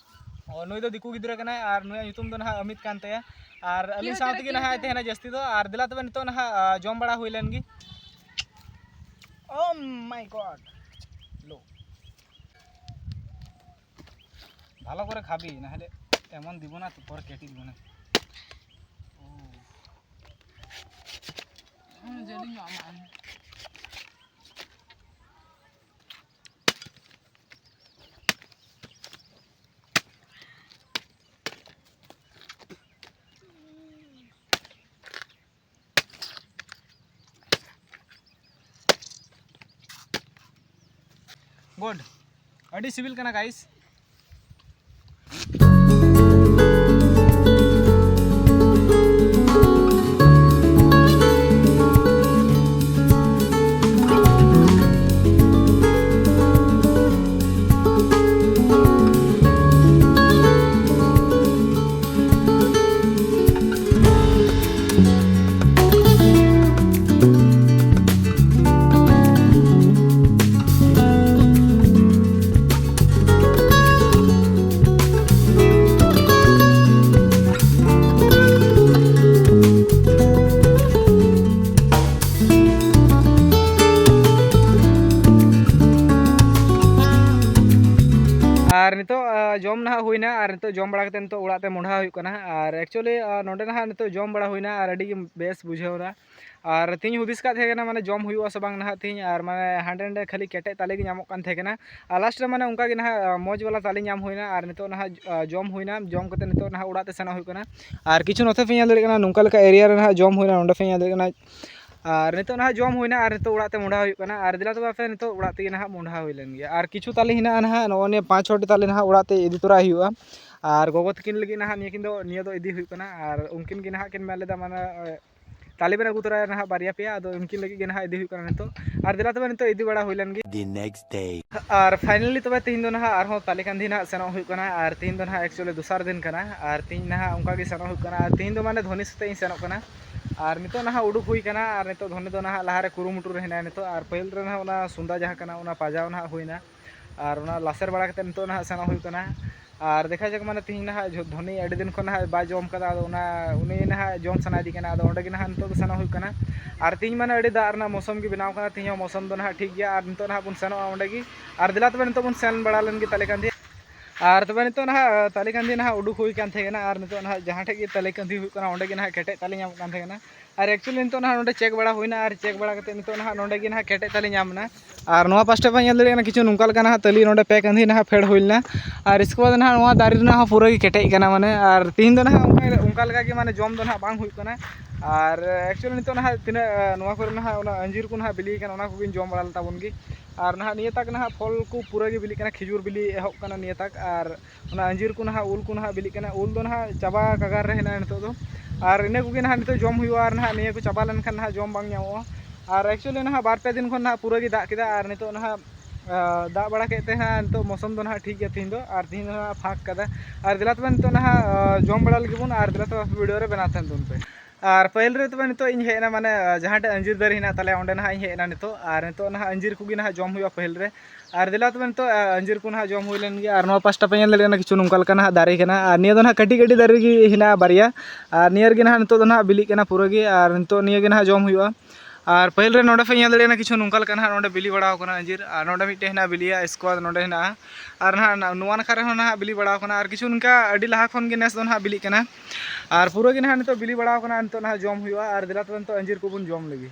ᱚ, ᱱᱩᱭ ᱫᱚ ᱫᱤᱠᱩ ᱜᱤᱫᱽᱨᱟᱹ ᱠᱟᱱᱟᱭ ᱟᱨ ᱱᱩᱭᱟᱜ ᱧᱩᱛᱩᱢ ᱫᱚ ᱱᱟᱦᱟᱜ ᱟᱢᱤᱛ ᱠᱟᱱ ᱛᱟᱭᱟ᱾ ᱟᱨ ᱟᱹᱞᱤᱧ ᱥᱟᱶ ᱛᱮᱜᱮ ᱱᱟᱦᱟᱜ ᱮ ᱛᱟᱦᱮᱱᱟ ᱡᱟᱹᱥᱛᱤ ᱫᱚ᱾ ᱟᱨ ᱫᱮᱞᱟ ᱛᱚᱵᱮ ᱱᱤᱛᱚᱜ ᱱᱟᱦᱟᱜ, ᱟ, ᱡᱚᱢ ᱵᱟᱲᱟ ᱦᱩᱭ ᱞᱮᱱ ᱜᱮ᱾ Oh my God! লো। ভালো করে খাবি, নাহলে এমন দিব না তো পরে কেটে দিব না। হুম, জেলি মামা। ᱜᱚᱰ, ᱟᱹᱰᱤ ᱥᱤᱵᱤᱞ ᱠᱟᱱᱟ guys᱾ ᱟᱨ ᱱᱤᱛᱚᱜ, ᱟ, ᱡᱚᱢ ᱱᱟᱦᱟᱜ ᱦᱩᱭᱱᱟ, ᱟᱨ ᱱᱤᱛᱚᱜ ᱡᱚᱢ ᱵᱟᱲᱟ ᱠᱟᱛᱮ ᱱᱤᱛᱚᱜ ᱚᱲᱟᱜ ᱛᱮ ᱢᱚᱦᱰᱟ ᱦᱩᱭᱩᱜ ᱠᱟᱱᱟ᱾ ᱟᱨ actually, ᱟ, ᱱᱚᱸᱰᱮ ᱱᱟᱦᱟᱜ ᱱᱤᱛᱚᱜ ᱡᱚᱢ ᱵᱟᱲᱟ ᱦᱩᱭᱱᱟ ᱟᱨ ᱟᱹᱰᱤ ᱜᱮ ᱵᱮᱥ ᱵᱩᱡᱷᱟᱹᱣ ᱮᱱᱟ᱾ ᱟᱨ ᱛᱮᱦᱮᱧ ᱦᱩᱫᱤᱥ ᱠᱟᱜ ᱛᱟᱦᱮᱸ ᱠᱟᱱᱟ, ᱢᱟᱱᱮ, ᱡᱚᱢ ᱦᱩᱭᱩᱜᱼᱟ ᱥᱮ ᱵᱟᱝ ᱱᱟᱦᱟᱜ ᱛᱮᱦᱮᱧ, ᱟᱨ, ᱢᱟᱱᱮ, ᱦᱟᱸᱰᱮ ᱱᱟᱸᱰᱮ ᱠᱷᱟᱹᱞᱤ ᱠᱮᱴᱮᱡ ᱛᱟᱞᱮ ᱜᱮ ᱧᱟᱢᱚᱜ ᱠᱟᱱ ᱛᱟᱦᱮᱸ ᱠᱟᱱᱟ᱾ ᱟᱨ last ᱨᱮ, ᱢᱟᱱᱮ, ᱚᱱᱠᱟ ᱜᱮ ᱱᱟᱦᱟᱜ, ᱟ, ᱢᱚᱡᱽ ᱵᱟᱞᱟ ᱛᱟᱞᱮ ᱧᱟᱢ ᱦᱩᱭᱱᱟ, ᱟᱨ ᱱᱤᱛᱚᱜ ᱱᱟᱦᱟᱜ, ᱟ, ᱡᱚᱢ ᱦᱩᱭᱱᱟ, ᱡᱚᱢ ᱠᱟᱛᱮ ᱱᱤᱛᱚᱜ ᱱᱟᱦᱟᱜ ᱚᱲᱟᱜ ᱛᱮ ᱥᱮᱱᱚᱜ ᱦᱩᱭᱩᱜ ᱠᱟᱱᱟ᱾ ᱟᱨ ᱠᱤᱪᱷᱩ ᱱᱚᱛᱮ ᱯᱮ ᱧᱮᱞ ᱫᱟᱲᱮᱭᱟᱜ ᱠᱟᱱᱟ, ᱱᱚᱝᱠᱟ ᱞᱮᱠᱟ area ᱨᱮ ᱱᱟᱦᱟᱜ ᱡᱚᱢ ᱦᱩᱭᱱᱟ, ᱱᱚᱸᱰᱮ ᱯᱮ ᱧᱮᱞ ᱫᱟᱲᱮᱭᱟᱜ ᱠᱟᱱᱟ᱾ ᱟᱨ ᱱᱤᱛᱚᱜ ᱱᱟᱦᱟᱜ ᱡᱚᱢ ᱦᱩᱭᱱᱟ, ᱟᱨ ᱱᱤᱛᱚᱜ ᱚᱲᱟᱜ ᱛᱮ ᱢᱚᱸᱰᱷᱟ ᱦᱩᱭᱩᱜ ᱠᱟᱱᱟ᱾ ᱟᱨ ᱫᱮᱞᱟ ᱛᱚᱵᱮ ᱟᱯᱮ ᱱᱤᱛᱚᱜ ᱚᱲᱟᱜ ᱛᱮᱜᱮ ᱱᱟᱦᱟᱜ ᱢᱚᱸᱰᱷᱟ ᱦᱩᱭ ᱞᱮᱱ ᱜᱮᱭᱟ᱾ ᱟᱨ ᱠᱤᱪᱷᱩ ᱛᱟᱞᱮ ᱦᱮᱱᱟᱜᱼᱟ ᱱᱟᱦᱟᱜ, ᱱᱚᱜᱼᱚ ᱱᱤᱭᱟᱹ ᱯᱟᱸᱪ ᱪᱷᱚᱴᱤ ᱛᱟᱞᱮ ᱱᱟᱦᱟᱜ ᱚᱲᱟᱜ ᱛᱮ ᱤᱫᱤ ᱛᱚᱨᱟᱭ ᱦᱩᱭᱩᱜᱼᱟ᱾ ᱟᱨ ᱜᱚᱜᱚ ᱛᱟᱹᱠᱤᱱ ᱞᱟᱹᱜᱤᱫ ᱱᱟᱦᱟᱜ ᱱᱤᱭᱟᱹ ᱠᱤᱱ ᱫᱚ, ᱱᱤᱭᱟᱹ ᱫᱚ ᱤᱫᱤ ᱦᱩᱭᱩᱜ ᱠᱟᱱᱟ᱾ ᱟᱨ ᱩᱱᱠᱤᱱ ᱜᱮ ᱱᱟᱦᱟᱜ ᱠᱤᱱ ᱢᱮᱱ ᱞᱮᱫᱟ, ᱢᱟᱱᱮ, ᱛᱟᱞᱮ ᱵᱮᱱ ᱟᱹᱜᱩ ᱛᱚᱨᱟᱭᱟ ᱱᱟᱦᱟᱜ ᱵᱟᱨᱭᱟ ᱯᱮᱭᱟ, ᱟᱫᱚ ᱩᱱᱠᱤᱱ ᱞᱟᱹᱜᱤᱫ ᱜᱮ ᱱᱟᱦᱟᱜ ᱤᱫᱤ ᱦᱩᱭᱩᱜ ᱠᱟᱱᱟ ᱱᱤᱛᱚᱜ᱾ ᱟᱨ ᱫᱮᱞᱟ ᱛᱚᱵᱮ ᱱᱤᱛᱚᱜ ᱤᱫᱤ ᱵᱟᱲᱟ ᱦᱩᱭ ᱞᱮᱱ ᱜᱮ᱾ The next day. R finally ᱛᱚᱵᱮ ᱛᱤᱦᱤᱧ ᱫᱚ ᱱᱟᱦᱟᱜ ᱟᱨᱦᱚᱸ ᱛᱟᱞᱮᱠᱟᱱᱫᱷᱤ ᱱᱟᱦᱟᱜ ᱥᱮᱱᱚᱜ ᱦᱩᱭᱩᱜ ᱠᱟᱱᱟ᱾ ᱟᱨ ᱛᱤᱦᱤᱧ ᱫᱚ ᱱᱟᱦᱟᱜ actually ᱫᱚᱥᱟᱨ ᱫᱤᱱ ᱠᱟᱱᱟ᱾ ᱟᱨ ᱛᱤᱦᱤᱧ ᱱᱟᱦᱟᱜ ᱚᱱᱠᱟ ᱜᱮ ᱥᱮᱱᱚᱜ ᱦᱩᱭᱩᱜ ᱠᱟᱱᱟ᱾ ᱟᱨ ᱛᱤᱦᱤᱧ ᱫᱚ, ᱢᱟᱱᱮ, ᱫᱷᱚᱱᱤ ᱥᱟᱛᱮᱜ ᱤᱧ ᱥᱮᱱᱚᱜ ᱠᱟᱱᱟ᱾ ᱟᱨ ᱱᱤᱛᱚᱜ ᱱᱟᱦᱟᱜ ᱩᱰᱩᱠ ᱦᱩᱭ ᱠᱟᱱᱟ᱾ ᱟᱨ ᱱᱤᱛᱚᱜ ᱫᱷᱚᱱᱤ ᱫᱚ ᱱᱟᱦᱟᱜ ᱞᱟᱦᱟᱨᱮ ᱠᱩᱨᱩᱢᱩᱴᱩ ᱨᱮ ᱦᱮᱱᱟᱭᱟ ᱱᱤᱛᱚᱜ᱾ ᱟᱨ ᱯᱟᱹᱦᱤᱞ ᱨᱮ ᱱᱟᱦᱟᱜ ᱚᱱᱟ ᱥᱩᱱᱫᱟ ᱡᱟᱦᱟᱸ ᱠᱟᱱᱟ, ᱚᱱᱟ ᱯᱟᱡᱟᱣ ᱱᱟᱦᱟᱜ ᱦᱩᱭᱱᱟ᱾ ᱟᱨ ᱚᱱᱟ ᱞᱟᱥᱮᱨ ᱵᱟᱲᱟ ᱠᱟᱛᱮ ᱱᱤᱛᱚᱜ ᱱᱟᱦᱟᱜ ᱥᱮᱱᱚᱜ ᱦᱩᱭᱩᱜ ᱠᱟᱱᱟ᱾ ᱟᱨ ᱫᱮᱠᱷᱟ ᱡᱟᱠ, ᱢᱟᱱᱮ, ᱛᱤᱦᱤᱧ ᱱᱟᱦᱟᱜ ᱡᱷᱚ-, ᱫᱷᱚᱱᱤ ᱟᱹᱰᱤ ᱫᱤᱱ ᱠᱷᱚᱱ ᱱᱟᱦᱟᱜ ᱵᱟᱭ ᱡᱚᱢ ᱠᱟᱫᱟ, ᱟᱫᱚ ᱚᱱᱟ, ᱩᱱᱤ ᱱᱟᱦᱟᱜ ᱡᱚᱢ ᱥᱟᱱᱟᱭᱮᱫᱮ ᱠᱟᱱᱟ, ᱟᱫᱚ ᱚᱸᱰᱮ ᱜᱮ ᱱᱟᱦᱟᱜ ᱱᱤᱛᱚᱜ ᱫᱚ ᱥᱮᱱᱚᱜ ᱦᱩᱭᱩᱜ ᱠᱟᱱᱟ᱾ ᱟᱨ ᱛᱤᱦᱤᱧ, ᱢᱟᱱᱮ, ᱟᱹᱰᱤ ᱫᱟᱜ ᱨᱮᱱᱟᱜ ᱢᱳᱥᱚᱢ ᱜᱮ ᱵᱮᱱᱟᱣ ᱠᱟᱱᱟ, ᱛᱤᱦᱤᱧ ᱦᱚᱸ ᱢᱳᱥᱚᱢ ᱫᱚ ᱱᱟᱦᱟᱜ ᱴᱷᱤᱠ ᱜᱮᱭᱟ᱾ ᱟᱨ ᱱᱤᱛᱚᱜ ᱱᱟᱦᱟᱜ ᱵᱚᱱ ᱥᱮᱱᱚᱜᱼᱟ ᱚᱸᱰᱮ ᱜᱮ᱾ ᱟᱨ ᱫᱮᱞᱟ ᱛᱚᱵᱮ ᱱᱤᱛᱚᱜ ᱵᱚᱱ ᱥᱮᱱ ᱵᱟᱲᱟ ᱞᱮᱱ ᱜᱮ ᱛᱟᱞᱮ ᱠᱟᱱᱫᱷᱤ᱾ ᱟᱨ ᱛᱚᱵᱮ ᱱᱤᱛᱚᱜ ᱱᱟᱦᱟᱜ ᱛᱟᱞᱮ ᱠᱟᱱᱫᱷᱤ ᱱᱟᱦᱟᱜ ᱩᱰᱩᱠ ᱦᱩᱭ ᱠᱟᱱ ᱛᱟᱦᱮᱸ ᱠᱟᱱᱟ, ᱟᱨ ᱱᱤᱛᱚᱜ ᱱᱟᱦᱟᱜ ᱡᱟᱦᱟᱸ ᱴᱷᱮᱡ ᱜᱮ ᱛᱟᱞᱮ ᱠᱟᱱᱫᱷᱤ ᱦᱩᱭᱩᱜ ᱠᱟᱱᱟ, ᱚᱸᱰᱮ ᱜᱮ ᱱᱟᱦᱟᱜ ᱠᱮᱴᱮᱡ ᱛᱟᱞᱮ ᱧᱟᱢᱚᱜ ᱠᱟᱱ ᱛᱟᱦᱮᱸ ᱠᱟᱱᱟ᱾ ᱟᱨ actually ᱱᱤᱛᱚᱜ ᱱᱟᱦᱟᱜ ᱱᱚᱸᱰᱮ check ᱵᱟᱲᱟ ᱦᱩᱭᱱᱟ, ᱟᱨ check ᱵᱟᱲᱟ ᱠᱟᱛᱮ ᱱᱤᱛᱚᱜ ᱱᱟᱦᱟᱜ ᱱᱚᱸᱰᱮ ᱜᱮ ᱱᱟᱦᱟᱜ ᱠᱮᱴᱮᱡ ᱛᱟᱞᱮ ᱧᱟᱢ ᱮᱱᱟ᱾ ᱟᱨ ᱱᱚᱣᱟ ᱯᱟᱥᱴᱟ ᱯᱮ ᱧᱮᱞ ᱫᱟᱲᱮᱭᱟᱜ ᱠᱟᱱᱟ, ᱠᱤᱪᱷᱩ ᱱᱚᱝᱠᱟ ᱞᱮᱠᱟ ᱱᱟᱦᱟᱜ ᱛᱟᱹᱞᱤ ᱱᱚᱸᱰᱮ ᱯᱮ ᱠᱟᱹᱱᱫᱷᱤ ᱱᱟᱦᱟᱜ ᱯᱷᱮᱰ ᱦᱩᱭ ᱞᱮᱱᱟ᱾ ᱟᱨ ᱤᱥᱠᱮ ᱵᱟᱫᱽ ᱱᱟᱦᱟᱜ ᱱᱚᱣᱟ ᱫᱟᱨᱮ ᱨᱮᱱᱟᱜ ᱦᱚᱸ ᱯᱩᱨᱟᱹ ᱜᱮ ᱠᱮᱴᱮᱡ ᱠᱟᱱᱟ, ᱢᱟᱱᱮ, ᱟᱨ ᱛᱤᱦᱤᱧ ᱫᱚ ᱱᱟᱦᱟᱜ ᱚᱱᱠᱟ, ᱚᱱᱠᱟ ᱞᱮᱠᱟ ᱜᱮ, ᱢᱟᱱᱮ, ᱡᱚᱢ ᱫᱚ ᱱᱟᱦᱟᱜ ᱵᱟᱝ ᱦᱩᱭᱩᱜ ᱠᱟᱱᱟ᱾ ᱟᱨ actually ᱱᱤᱛᱚᱜ ᱱᱟᱦᱟᱜ ᱛᱤᱱᱟᱹᱜ, ᱱᱚᱣᱟ ᱠᱚᱨᱮ ᱱᱟᱦᱟᱜ ᱚᱱᱟ ᱟᱸᱡᱤᱨ ᱠᱚ ᱱᱟᱦᱟᱜ ᱵᱤᱞᱤ ᱠᱟᱱᱟ, ᱚᱱᱟ ᱠᱚᱜᱮᱧ ᱡᱚᱢ ᱵᱟᱲᱟ ᱞᱮ ᱛᱟᱵᱚᱱ ᱜᱮ᱾ ᱟᱨ ᱱᱟᱦᱟᱜ ᱱᱤᱭᱟᱹ ᱛᱟᱠ ᱱᱟᱦᱟᱜ ᱯᱷᱚᱞ ᱠᱚ ᱯᱩᱨᱟᱹ ᱜᱮ ᱵᱤᱞᱤᱜ ᱠᱟᱱᱟ, ᱠᱷᱤᱡᱩᱨ ᱵᱤᱞᱤ ᱮᱦᱚᱵ ᱠᱟᱱᱟ ᱱᱤᱭᱟᱹ ᱛᱟᱠ, ᱟᱨ ᱚᱱᱟ ᱟᱸᱡᱤᱨ ᱠᱚ ᱱᱟᱦᱟᱜ, ᱩᱞ ᱠᱚ ᱱᱟᱦᱟᱜ ᱵᱤᱞᱤᱜ ᱠᱟᱱᱟ᱾ ᱩᱞ ᱫᱚ ᱱᱟᱦᱟᱜ ᱪᱟᱵᱟ ᱠᱟᱜᱟᱨ ᱨᱮ ᱦᱮᱱᱟᱜᱼᱟ ᱱᱤᱛᱚᱜ ᱫᱚ᱾ ᱟᱨ ᱤᱱᱟᱹ ᱠᱚᱜᱮ ᱱᱟᱦᱟᱜ ᱱᱤᱛᱚᱜ ᱡᱚᱢ ᱦᱩᱭᱩᱜᱼᱟ, ᱟᱨ ᱱᱟᱦᱟᱜ ᱱᱤᱭᱟᱹ ᱠᱚ ᱪᱟᱵᱟ ᱞᱮᱱᱠᱷᱟᱱ ᱱᱟᱦᱟᱜ ᱡᱚᱢ ᱵᱟᱝ ᱧᱟᱢᱚᱜᱼᱟ᱾ ᱟᱨ actually ᱱᱟᱦᱟᱜ ᱵᱟᱨ ᱯᱮ ᱫᱤᱱ ᱠᱷᱚᱱ ᱱᱟᱦᱟᱜ ᱯᱩᱨᱟᱹ ᱜᱮ ᱫᱟᱜ ᱠᱮᱫᱟ, ᱟᱨ ᱱᱤᱛᱚᱜ ᱱᱟᱦᱟᱜ, ᱟ, ᱫᱟᱜ ᱵᱟᱲᱟ ᱠᱮᱫ ᱛᱮ ᱱᱟᱦᱟᱜ ᱱᱤᱛᱚᱜ ᱢᱳᱥᱚᱢ ᱫᱚ ᱱᱟᱦᱟᱜ ᱴᱷᱤᱠ ᱜᱮᱭᱟ ᱛᱮᱦᱮᱧ ᱫᱚ, ᱟᱨ ᱛᱮᱦᱮᱧ ᱫᱚ ᱱᱟᱦᱟᱜ ᱯᱷᱟᱸᱠ ᱠᱟᱫᱟ᱾ ᱟᱨ ᱫᱮᱞᱟ ᱛᱚᱵᱮ ᱱᱤᱛᱚᱜ ᱱᱟᱦᱟᱜ, ᱟ, ᱡᱚᱢ ᱵᱟᱲᱟ ᱞᱟᱹᱜᱤᱫ ᱵᱚᱱ, ᱟᱨ ᱫᱮᱞᱟ ᱛᱚᱵᱮ video ᱨᱮ ᱵᱮᱱᱟᱣ ᱛᱟᱦᱮᱱ ᱛᱟᱵᱚᱱ ᱯᱮ᱾ ᱟᱨ ᱯᱟᱹᱦᱤᱞ ᱨᱮ ᱛᱚᱵᱮ ᱱᱤᱛᱚᱜ ᱤᱧ ᱦᱮᱡ ᱮᱱᱟ, ᱢᱟᱱᱮ, ᱟ, ᱡᱟᱦᱟᱸ ᱴᱷᱮᱡ ᱟᱸᱡᱤᱨ ᱫᱟᱨᱮ ᱦᱮᱱᱟᱜ ᱛᱟᱞᱮᱭᱟ, ᱚᱸᱰᱮ ᱱᱟᱦᱟᱜ ᱤᱧ ᱦᱮᱡ ᱮᱱᱟ ᱱᱤᱛᱚᱜ, ᱟᱨ ᱱᱤᱛᱚᱜ ᱱᱟᱦᱟᱜ ᱟᱸᱡᱤᱨ ᱠᱚᱜᱮ ᱱᱟᱦᱟᱜ ᱡᱚᱢ ᱦᱩᱭᱩᱜᱼᱟ ᱯᱟᱹᱦᱤᱞ ᱨᱮ᱾ ᱟᱨ ᱫᱮᱞᱟ ᱛᱚᱵᱮ ᱱᱤᱛᱚᱜ, ᱟ, ᱟᱸᱡᱤᱨ ᱠᱚ ᱱᱟᱦᱟᱜ ᱡᱚᱢ ᱦᱩᱭ ᱞᱮᱱ ᱜᱮ᱾ ᱟᱨ ᱱᱚᱣᱟ ᱯᱟᱥᱴᱟ ᱯᱮ ᱧᱮᱞ ᱫᱟᱲᱮᱭᱟᱜ ᱠᱟᱱᱟ, ᱠᱤᱪᱷᱩ ᱱᱚᱝᱠᱟ ᱞᱮᱠᱟ ᱱᱟᱦᱟᱜ ᱫᱟᱨᱮ ᱠᱟᱱᱟ, ᱟᱨ ᱱᱤᱭᱟᱹ ᱫᱚ ᱱᱟᱦᱟᱜ ᱠᱟᱹᱴᱤᱡ ᱠᱟᱹᱴᱤᱡ ᱫᱟᱨᱮ ᱜᱮ ᱦᱮᱱᱟᱜᱼᱟ ᱵᱟᱨᱭᱟ, ᱟᱨ ᱱᱤᱭᱟᱹ ᱨᱮᱜᱮ ᱱᱟᱦᱟᱜ ᱱᱤᱛᱚᱜ ᱫᱚ ᱱᱟᱦᱟᱜ ᱵᱤᱞᱤᱜ ᱠᱟᱱᱟ ᱯᱩᱨᱟᱹ ᱜᱮ, ᱟᱨ ᱱᱤᱛᱚᱜ ᱱᱤᱭᱟᱹ ᱜᱮ ᱱᱟᱦᱟᱜ ᱡᱚᱢ ᱦᱩᱭᱩᱜᱼᱟ᱾ ᱟᱨ ᱯᱟᱹᱦᱤᱞ ᱨᱮ ᱱᱚᱰᱮ ᱯᱮ ᱧᱮᱞ ᱫᱟᱲᱮᱭᱟᱜ ᱠᱟᱱᱟ, ᱠᱤᱪᱷᱩ ᱱᱚᱝᱠᱟ ᱞᱮᱠᱟ ᱱᱟᱦᱟᱜ ᱱᱚᱰᱮ ᱵᱤᱞᱤ ᱵᱟᱲᱟᱣ ᱠᱟᱱᱟ ᱟᱸᱡᱤᱨ, ᱟᱨ ᱱᱚᱰᱮ ᱢᱤᱫᱴᱮᱱ ᱦᱮᱱᱟᱜᱼᱟ ᱵᱤᱞᱤᱭᱟ, ᱤᱥᱠᱮ ᱵᱟᱫ ᱱᱚᱰᱮ ᱦᱮᱱᱟᱜᱼᱟ, ᱟᱨ ᱱᱟᱦᱟᱜ ᱱᱟ-, ᱱᱚᱣᱟ ᱱᱟᱠᱷᱟ ᱨᱮᱦᱚᱸ ᱱᱟᱦᱟᱜ ᱵᱤᱞᱤ ᱵᱟᱲᱟᱣ ᱠᱟᱱᱟ, ᱟᱨ ᱠᱤᱪᱷᱩ ᱱᱚᱝᱠᱟ ᱟᱹᱰᱤ ᱞᱟᱦᱟ ᱠᱷᱚᱱ ᱜᱮ ᱱᱮᱥ ᱫᱚ ᱱᱟᱦᱟᱜ ᱵᱤᱞᱤᱜ ᱠᱟᱱᱟ᱾ ᱟᱨ ᱯᱩᱨᱟᱹ ᱜᱮ ᱱᱟᱦᱟᱜ ᱱᱤᱛᱚᱜ ᱵᱤᱞᱤ ᱵᱟᱲᱟᱣ ᱠᱟᱱᱟ, ᱱᱤᱛᱚᱜ ᱱᱟᱦᱟᱜ ᱡᱚᱢ ᱦᱩᱭᱩᱜᱼᱟ᱾ ᱟᱨ ᱫᱮᱞᱟ ᱛᱚᱵᱮ ᱱᱤᱛᱚᱜ ᱟᱸᱡᱤᱨ ᱠᱚᱵᱚᱱ ᱡᱚᱢ ᱞᱮᱜᱮ᱾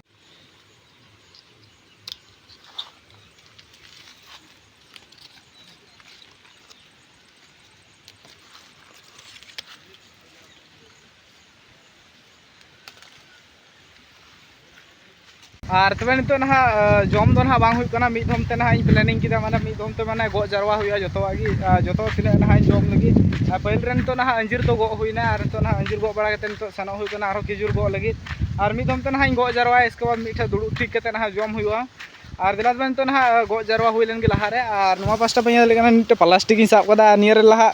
ᱟᱨ ᱛᱚᱵᱮ ᱱᱤᱛᱚᱜ ᱱᱟᱦᱟᱜ, ᱟ, ᱡᱚᱢ ᱫᱚ ᱱᱟᱦᱟᱜ ᱵᱟᱝ ᱦᱩᱭᱩᱜ ᱠᱟᱱᱟ, ᱢᱤᱫ ᱫᱷᱚᱢ ᱛᱮ ᱱᱟᱦᱟᱜ ᱤᱧ planning ᱠᱮᱫᱟ, ᱢᱟᱱᱮ ᱢᱤᱫ ᱫᱷᱚᱢ ᱛᱮ ᱢᱟᱱᱮ ᱜᱚᱜ ᱡᱟᱨᱣᱟ ᱦᱩᱭᱩᱜᱼᱟ ᱡᱚᱛᱚᱣᱟᱜ ᱜᱮ, ᱟ, ᱡᱚᱛᱚ ᱛᱤᱱᱟᱹᱜ ᱱᱟᱦᱟᱜ ᱤᱧ ᱡᱚᱢ ᱞᱟᱹᱜᱤᱫ᱾ ᱟᱨ ᱯᱟᱹᱦᱤᱞ ᱨᱮ ᱱᱤᱛᱚᱜ ᱱᱟᱦᱟᱜ ᱟᱸᱡᱤᱨ ᱫᱚ ᱜᱚᱜ ᱦᱩᱭᱱᱟ, ᱟᱨ ᱱᱤᱛᱚᱜ ᱱᱟᱦᱟᱜ ᱟᱸᱡᱤᱨ ᱜᱚᱜ ᱵᱟᱲᱟ ᱠᱟᱛᱮ ᱱᱤᱛᱚᱜ ᱥᱮᱱᱚᱜ ᱦᱩᱭᱩᱜ ᱠᱟᱱᱟ ᱟᱨᱦᱚᱸ ᱠᱷᱤᱡᱩᱨ ᱜᱚᱜ ᱞᱟᱹᱜᱤᱫ᱾ ᱟᱨ ᱢᱤᱫ ᱫᱷᱚᱢ ᱛᱮ ᱱᱟᱦᱟᱜ ᱤᱧ ᱜᱚᱜ ᱡᱟᱨᱣᱟᱭᱟ, ᱤᱥᱠᱮ ᱵᱟᱫ ᱢᱤᱫ ᱴᱷᱮᱱ ᱫᱩᱲᱩᱵ ᱴᱷᱤᱠ ᱠᱟᱛᱮ ᱱᱟᱦᱟᱜ ᱡᱚᱢ ᱦᱩᱭᱩᱜᱼᱟ᱾ ᱟᱨ ᱫᱮᱞᱟ ᱛᱚᱵᱮ ᱱᱤᱛᱚᱜ ᱱᱟᱦᱟᱜ ᱜᱚᱜ ᱡᱟᱨᱣᱟ ᱦᱩᱭ ᱞᱮᱱ ᱜᱮ ᱞᱟᱦᱟᱨᱮ, ᱟᱨ ᱱᱚᱣᱟ ᱯᱟᱥᱴᱟ ᱯᱮ ᱧᱮᱞ ᱫᱟᱲᱮᱭᱟᱜ ᱠᱟᱱᱟ, ᱢᱤᱫᱴᱮᱱ plastic ᱤᱧ ᱥᱟᱵ ᱠᱟᱫᱟ, ᱟᱨ ᱱᱤᱭᱟᱹ ᱨᱮ ᱞᱟᱦᱟ,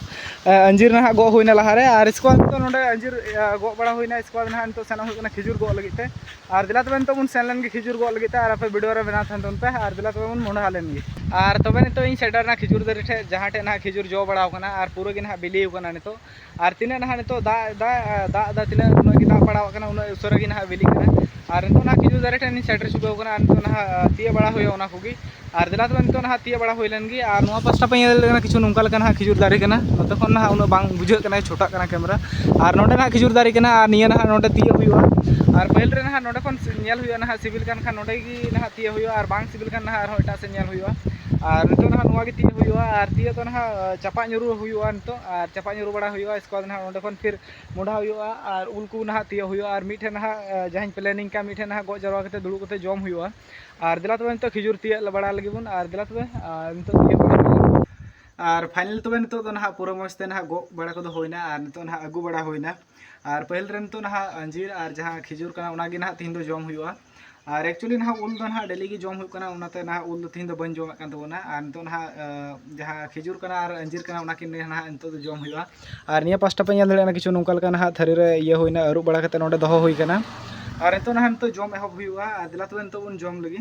ᱟ, ᱟᱸᱡᱤᱨ ᱱᱟᱦᱟᱜ ᱜᱚᱜ ᱦᱩᱭᱱᱟ ᱞᱟᱦᱟᱨᱮ, ᱟᱨ ᱤᱥᱠᱮ ᱵᱟᱫ ᱱᱤᱛᱚᱜ ᱱᱚᱰᱮ ᱟᱸᱡᱤᱨ, ᱟ, ᱜᱚᱜ ᱵᱟᱲᱟ ᱦᱩᱭᱱᱟ, ᱤᱥᱠᱮ ᱵᱟᱫ ᱱᱟᱦᱟᱜ ᱱᱤᱛᱚᱜ ᱥᱮᱱᱚᱜ ᱦᱩᱭᱩᱜ ᱠᱟᱱᱟ ᱠᱷᱤᱡᱩᱨ ᱜᱚᱜ ᱞᱟᱹᱜᱤᱫ ᱛᱮ᱾ ᱟᱨ ᱫᱮᱞᱟ ᱛᱚᱵᱮ ᱱᱤᱛᱚᱜ ᱵᱚᱱ ᱥᱮᱱ ᱞᱮᱱ ᱜᱮ ᱠᱷᱤᱡᱩᱨ ᱜᱚᱜ ᱞᱟᱹᱜᱤᱫ ᱛᱮ, ᱟᱨ ᱟᱯᱮ video ᱨᱮ ᱵᱮᱱᱟᱣ ᱛᱟᱦᱮᱱ ᱛᱟᱵᱚᱱ ᱯᱮ, ᱟᱨ ᱫᱮᱞᱟ ᱛᱚᱵᱮ ᱵᱚᱱ ᱢᱚᱦᱰᱟ ᱞᱮᱱ ᱜᱮ᱾ ᱟᱨ ᱛᱚᱵᱮ ᱱᱤᱛᱚᱜ ᱤᱧ ᱥᱮᱴᱮᱨ ᱮᱱᱟ ᱠᱷᱤᱡᱩᱨ ᱫᱟᱨᱮ ᱴᱷᱮᱡ, ᱡᱟᱦᱟᱸ ᱴᱷᱮᱡ ᱱᱟᱦᱟᱜ ᱠᱷᱤᱡᱩᱨ ᱡᱚ ᱵᱟᱲᱟᱣ ᱠᱟᱱᱟ, ᱟᱨ ᱯᱩᱨᱟᱹ ᱜᱮ ᱱᱟᱦᱟᱜ ᱵᱤᱞᱤ ᱟᱠᱟᱱᱟ ᱱᱤᱛᱚᱜ᱾ ᱟᱨ ᱛᱤᱱᱟᱹᱜ ᱱᱟᱦᱟᱜ ᱱᱤᱛᱚᱜ ᱫᱟᱜ ᱫᱟᱜ ᱫᱟᱜ ᱮᱫᱟ, ᱛᱤᱱᱟᱹᱜ ᱩᱱᱟᱹᱜ ᱜᱮ ᱫᱟᱜ ᱯᱟᱲᱟᱣ ᱠᱟᱱᱟ, ᱩᱱᱟᱹᱜ ᱩᱥᱟᱹᱨᱟ ᱜᱮ ᱱᱟᱦᱟᱜ ᱵᱤᱞᱤᱜ ᱠᱟᱱᱟ᱾ ᱟᱨ ᱱᱤᱛᱚᱜ ᱱᱟᱦᱟᱜ ᱠᱷᱤᱡᱩᱨ ᱫᱟᱨᱮ ᱴᱷᱮᱱ ᱤᱧ ᱥᱮᱴᱮᱨ ᱪᱩᱠᱟᱹᱣ ᱠᱟᱱᱟ, ᱟᱨ ᱱᱤᱛᱚᱜ ᱱᱟᱦᱟᱜ, ᱟ, ᱛᱤᱭᱟᱹᱜ ᱵᱟᱲᱟ ᱦᱩᱭᱩᱜᱼᱟ ᱚᱱᱟ ᱠᱚᱜᱮ᱾ ᱟᱨ ᱫᱮᱞᱟ ᱛᱚᱵᱮ ᱱᱤᱛᱚᱜ ᱱᱟᱦᱟᱜ ᱛᱤᱭᱟᱹᱜ ᱵᱟᱲᱟ ᱦᱩᱭ ᱞᱮᱱ ᱜᱮ᱾ ᱟᱨ ᱱᱚᱣᱟ ᱯᱟᱥᱴᱟ ᱯᱮ ᱧᱮᱞ ᱫᱟᱲᱮᱭᱟᱜ ᱠᱟᱱᱟ, ᱠᱤᱪᱷᱩ ᱱᱚᱝᱠᱟ ᱞᱮᱠᱟ ᱱᱟᱦᱟᱜ ᱠᱷᱤᱡᱩᱨ ᱫᱟᱨᱮ ᱠᱟᱱᱟ, ᱱᱚᱛᱮ ᱠᱷᱚᱱ ᱱᱟᱦᱟᱜ ᱩᱱᱟᱹᱜ ᱵᱟᱝ ᱵᱩᱡᱷᱟᱹᱜ ᱠᱟᱱᱟ, ᱪᱷᱚᱴᱟᱜ ᱠᱟᱱᱟ camera᱾ ᱟᱨ ᱱᱚᱰᱮ ᱱᱟᱦᱟᱜ ᱠᱷᱤᱡᱩᱨ ᱫᱟᱨᱮ ᱠᱟᱱᱟ, ᱟᱨ ᱱᱤᱭᱟᱹ ᱱᱟᱦᱟᱜ ᱱᱚᱰᱮ ᱛᱤᱭᱟᱹᱜ ᱦᱩᱭᱩᱜᱼᱟ᱾ ᱟᱨ ᱯᱟᱹᱦᱤᱞ ᱨᱮ ᱱᱟᱦᱟᱜ ᱱᱚᱰᱮ ᱠᱷᱚᱱ ᱧᱮᱞ ᱦᱩᱭᱩᱜᱼᱟ, ᱱᱟᱦᱟᱜ ᱥᱤᱵᱤᱞ ᱠᱟᱱ ᱠᱷᱟᱱ ᱱᱚᱰᱮ ᱜᱮ ᱱᱟᱦᱟᱜ ᱛᱤᱭᱟᱹᱜ ᱦᱩᱭᱩᱜᱼᱟ, ᱟᱨ ᱵᱟᱝ ᱥᱤᱵᱤᱞ ᱠᱷᱟᱱ ᱱᱟᱦᱟᱜ ᱟᱨᱦᱚᱸ ᱮᱴᱟᱜ ᱥᱮᱫ ᱧᱮᱞ ᱦᱩᱭᱩᱜᱼᱟ᱾ ᱟᱨ ᱱᱤᱛᱚᱜ ᱱᱟᱦᱟᱜ ᱱᱚᱣᱟ ᱜᱮ ᱛᱤᱭᱳᱜ ᱦᱩᱭᱩᱜᱼᱟ, ᱟᱨ ᱛᱤᱭᱳᱜ ᱫᱚ ᱱᱟᱦᱟᱜ, ᱟᱸ, ᱪᱟᱯᱟᱫ ᱧᱩᱨᱩ ᱦᱩᱭᱩᱜᱼᱟ ᱱᱤᱛᱚᱜ, ᱟᱨ ᱪᱟᱯᱟᱫ ᱧᱩᱨᱩ ᱵᱟᱲᱟ ᱦᱩᱭᱩᱜᱼᱟ᱾ ᱤᱥᱠᱮ ᱵᱟᱫᱽ ᱱᱟᱦᱟᱜ ᱚᱸᱰᱮ ᱠᱷᱚᱱ ᱯᱷᱤᱨ ᱢᱚᱸᱰᱷᱟ ᱦᱩᱭᱩᱜᱼᱟ, ᱟᱨ ᱩᱞ ᱠᱚ ᱱᱟᱦᱟᱜ ᱛᱤᱭᱳᱜ ᱦᱩᱭᱩᱜᱼᱟ, ᱟᱨ ᱢᱤᱫ ᱴᱷᱮᱱ ᱱᱟᱦᱟᱜ, ᱟᱸ, ᱡᱟᱦᱟᱸᱧ planning ᱠᱟᱜ, ᱢᱤᱫ ᱴᱷᱮᱱ ᱱᱟᱦᱟᱜ ᱜᱚᱜ ᱡᱟᱨᱣᱟ ᱠᱟᱛᱮ ᱫᱩᱲᱩᱵ ᱠᱟᱛᱮ ᱡᱚᱢ ᱦᱩᱭᱩᱜᱼᱟ᱾ ᱟᱨ ᱫᱮᱞᱟ ᱛᱚᱵᱮ ᱱᱤᱛᱚᱜ ᱠᱷᱤᱡᱩᱨ ᱛᱤᱭᱳᱜ ᱵᱟᱲᱟ ᱞᱮᱜᱮ ᱵᱚᱱ, ᱟᱨ ᱫᱮᱞᱟ ᱛᱚᱵᱮ, ᱟᱨ ᱱᱤᱛᱚᱜ ᱛᱤᱭᱳᱜ ᱵᱟᱲᱟ ᱦᱩᱭᱩᱜᱼᱟ᱾ ᱟᱨ final ᱛᱚᱵᱮ ᱱᱤᱛᱚᱜ ᱫᱚ ᱱᱟᱦᱟᱜ ᱯᱩᱨᱟᱹ ᱢᱚᱡᱽ ᱛᱮ ᱱᱟᱦᱟᱜ ᱜᱚᱜ ᱵᱟᱲᱟ ᱠᱚᱫᱚ ᱦᱩᱭᱱᱟ, ᱟᱨ ᱱᱤᱛᱚᱜ ᱱᱟᱦᱟᱜ ᱟᱹᱜᱩ ᱵᱟᱲᱟ ᱦᱩᱭᱱᱟ᱾ ᱟᱨ ᱯᱟᱹᱦᱤᱞ ᱨᱮ ᱱᱤᱛᱚᱜ ᱱᱟᱦᱟᱜ ᱟᱸᱡᱤᱨ ᱟᱨ ᱡᱟᱦᱟᱸ ᱠᱷᱤᱡᱩᱨ ᱠᱟᱱᱟ, ᱚᱱᱟ ᱜᱮ ᱱᱟᱦᱟᱜ ᱛᱤᱦᱤᱧ ᱫᱚ ᱡᱚᱢ ᱦᱩᱭᱩᱜᱼᱟ᱾ ᱟᱨ actually ᱱᱟᱦᱟᱜ ᱩᱞ ᱫᱚ ᱱᱟᱦᱟᱜ daily ᱜᱮ ᱡᱚᱢ ᱦᱩᱭᱩᱜ ᱠᱟᱱᱟ, ᱚᱱᱟᱛᱮ ᱱᱟᱦᱟᱜ ᱩᱞ ᱫᱚ ᱛᱤᱦᱤᱧ ᱫᱚ ᱵᱟᱹᱧ ᱡᱚᱢᱮᱫ ᱠᱟᱱ ᱛᱟᱵᱚᱱᱟ᱾ ᱟᱨ ᱱᱤᱛᱚᱜ ᱱᱟᱦᱟᱜ, ᱟᱸ, ᱡᱟᱦᱟᱸ ᱠᱷᱤᱡᱩᱨ ᱠᱟᱱᱟ ᱟᱨ ᱟᱸᱡᱤᱨ ᱠᱟᱱᱟ, ᱚᱱᱟ ᱠᱤᱱ ᱱᱟᱦᱟᱜ ᱱᱤᱛᱚᱜ ᱫᱚ ᱡᱚᱢ ᱦᱩᱭᱩᱜᱼᱟ᱾ ᱟᱨ ᱱᱤᱭᱟᱹ ᱯᱟᱥᱴᱟ ᱯᱮ ᱧᱮᱞ ᱫᱟᱲᱮᱭᱟᱜ ᱠᱟᱱᱟ, ᱠᱤᱪᱷᱩ ᱱᱚᱝᱠᱟ ᱞᱮᱠᱟ ᱱᱟᱦᱟᱜ ᱛᱷᱟᱹᱨᱤ ᱨᱮ ᱤᱭᱟᱹ ᱦᱩᱭᱱᱟ, ᱟᱹᱨᱩᱵ ᱵᱟᱲᱟ ᱠᱟᱛᱮ ᱱᱚᱰᱮ ᱫᱚᱦᱚ ᱦᱩᱭ ᱠᱟᱱᱟ᱾ ᱟᱨ ᱱᱤᱛᱚᱜ ᱱᱟᱦᱟᱜ ᱱᱤᱛᱚᱜ ᱡᱚᱢ ᱮᱦᱚᱵ ᱦᱩᱭᱩᱜᱼᱟ᱾ ᱟᱨ ᱫᱮᱞᱟ ᱛᱚᱵᱮ ᱱᱤᱛᱚᱜ ᱵᱚᱱ ᱡᱚᱢ ᱞᱮᱜᱮ᱾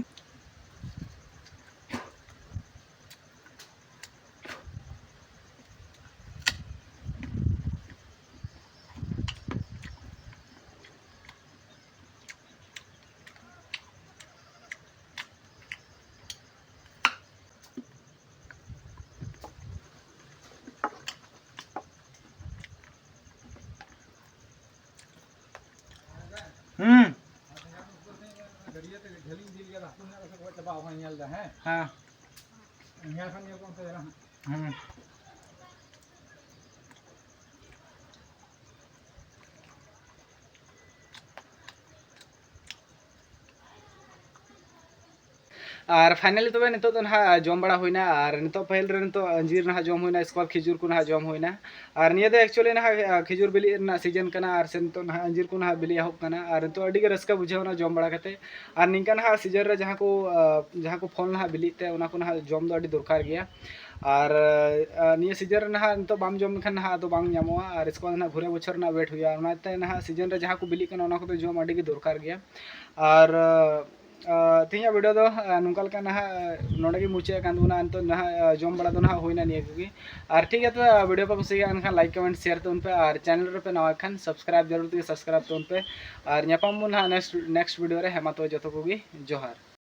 ᱦᱩᱸ᱾ ᱦᱮᱸ᱾ ᱦᱩᱸ᱾ ᱟᱨ finally ᱛᱚᱵᱮ ᱱᱤᱛᱚᱜ ᱫᱚ ᱱᱟᱦᱟᱜ ᱡᱚᱢ ᱵᱟᱲᱟ ᱦᱩᱭᱱᱟ, ᱟᱨ ᱱᱤᱛᱚᱜ ᱯᱟᱹᱦᱤᱞ ᱨᱮ ᱱᱤᱛᱚᱜ ᱟᱸᱡᱤᱨ ᱱᱟᱦᱟᱜ ᱡᱚᱢ ᱦᱩᱭᱱᱟ, ᱤᱥᱠᱮ ᱵᱟᱫᱽ ᱠᱷᱤᱡᱩᱨ ᱠᱚ ᱱᱟᱦᱟᱜ ᱡᱚᱢ ᱦᱩᱭᱱᱟ᱾ ᱟᱨ ᱱᱤᱭᱟᱹ ᱫᱚ actually ᱱᱟᱦᱟᱜ, ᱟ, ᱠᱷᱤᱡᱩᱨ ᱵᱤᱞᱤ ᱨᱮᱱᱟᱜ season ᱠᱟᱱᱟ, ᱟᱨ ᱥᱮ ᱱᱤᱛᱚᱜ ᱱᱟᱦᱟᱜ ᱟᱸᱡᱤᱨ ᱠᱚ ᱱᱟᱦᱟᱜ ᱵᱤᱞᱤ ᱮᱦᱚᱵ ᱠᱟᱱᱟ, ᱟᱨ ᱱᱤᱛᱚᱜ ᱟᱹᱰᱤ ᱜᱮ ᱨᱟᱹᱥᱠᱟᱹ ᱵᱩᱡᱷᱟᱹᱣ ᱮᱱᱟ ᱡᱚᱢ ᱵᱟᱲᱟ ᱠᱟᱛᱮ᱾ ᱟᱨ ᱱᱤᱝᱠᱟ ᱱᱟᱦᱟᱜ season ᱨᱮ ᱡᱟᱦᱟᱸ ᱠᱚ, ᱟ, ᱡᱟᱦᱟᱸ ᱠᱚ ᱯᱷᱚᱞ ᱱᱟᱦᱟᱜ ᱵᱤᱞᱤᱜ ᱛᱮ, ᱚᱱᱟ ᱠᱚ ᱱᱟᱦᱟᱜ ᱡᱚᱢ ᱫᱚ ᱟᱹᱰᱤ ᱫᱚᱨᱠᱟᱨ ᱜᱮᱭᱟ᱾ ᱟᱨ, ᱟ, ᱱᱤᱭᱟᱹ season ᱨᱮ ᱱᱟᱦᱟᱜ ᱱᱤᱛᱚᱜ ᱵᱟᱢ ᱡᱚᱢ ᱞᱮᱠᱷᱟᱱ ᱱᱟᱦᱟᱜ ᱟᱫᱚ ᱵᱟᱝ ᱧᱟᱢᱚᱜᱼᱟ, ᱟᱨ ᱤᱥᱠᱮ ᱵᱟᱫᱽ ᱱᱟᱦᱟᱜ ᱜᱷᱩᱨᱮ ᱵᱚᱪᱷᱚᱨ ᱨᱮᱱᱟᱜ wait ᱦᱩᱭᱩᱜᱼᱟ᱾ ᱚᱱᱟᱛᱮ ᱱᱟᱦᱟᱜ season ᱨᱮ ᱡᱟᱦᱟᱸ ᱠᱚ ᱵᱤᱞᱤᱜ ᱠᱟᱱᱟ, ᱚᱱᱟ ᱠᱚᱫᱚ ᱡᱚᱢ ᱟᱹᱰᱤ ᱜᱮ ᱫᱚᱨᱠᱟᱨ ᱜᱮᱭᱟ᱾ ᱟᱨ, ᱟ, ᱛᱮᱦᱮᱧᱟᱜ video ᱫᱚ, ᱟ, ᱱᱚᱝᱠᱟ ᱞᱮᱠᱟ ᱱᱟᱦᱟᱜ, ᱟ, ᱱᱚᱰᱮ ᱜᱮ ᱢᱩᱪᱟᱹᱫ ᱟᱠᱟᱱ ᱛᱟᱵᱚᱱᱟ᱾ ᱱᱤᱛᱚᱜ ᱱᱟᱦᱟᱜ, ᱟ, ᱡᱚᱢ ᱵᱟᱲᱟ ᱫᱚ ᱱᱟᱦᱟᱜ ᱦᱩᱭᱱᱟ ᱱᱤᱭᱟᱹ ᱠᱚᱜᱮ᱾ ᱟᱨ ᱴᱷᱤᱠ ᱜᱮᱭᱟ, ᱛᱚ video ᱯᱮ ᱠᱩᱥᱤᱭᱟᱜ ᱠᱟᱱ ᱠᱷᱟᱱ like, comment, share ᱛᱟᱵᱚᱱ ᱯᱮ, ᱟᱨ channel ᱨᱮᱯᱮ ᱱᱟᱣᱟ ᱠᱷᱟᱱ subscribe ᱡᱟᱹᱨᱩᱲ ᱛᱮᱜᱮ subscribe ᱛᱟᱵᱚᱱ ᱯᱮ᱾ ᱟᱨ ᱧᱟᱯᱟᱢ ᱵᱚᱱ ᱱᱟᱦᱟᱜ next, next video ᱨᱮ᱾ ᱦᱮᱸ ᱢᱟ ᱛᱚᱵᱮ ᱡᱚᱛᱚ ᱠᱚᱜᱮ ᱡᱚᱦᱟᱨ᱾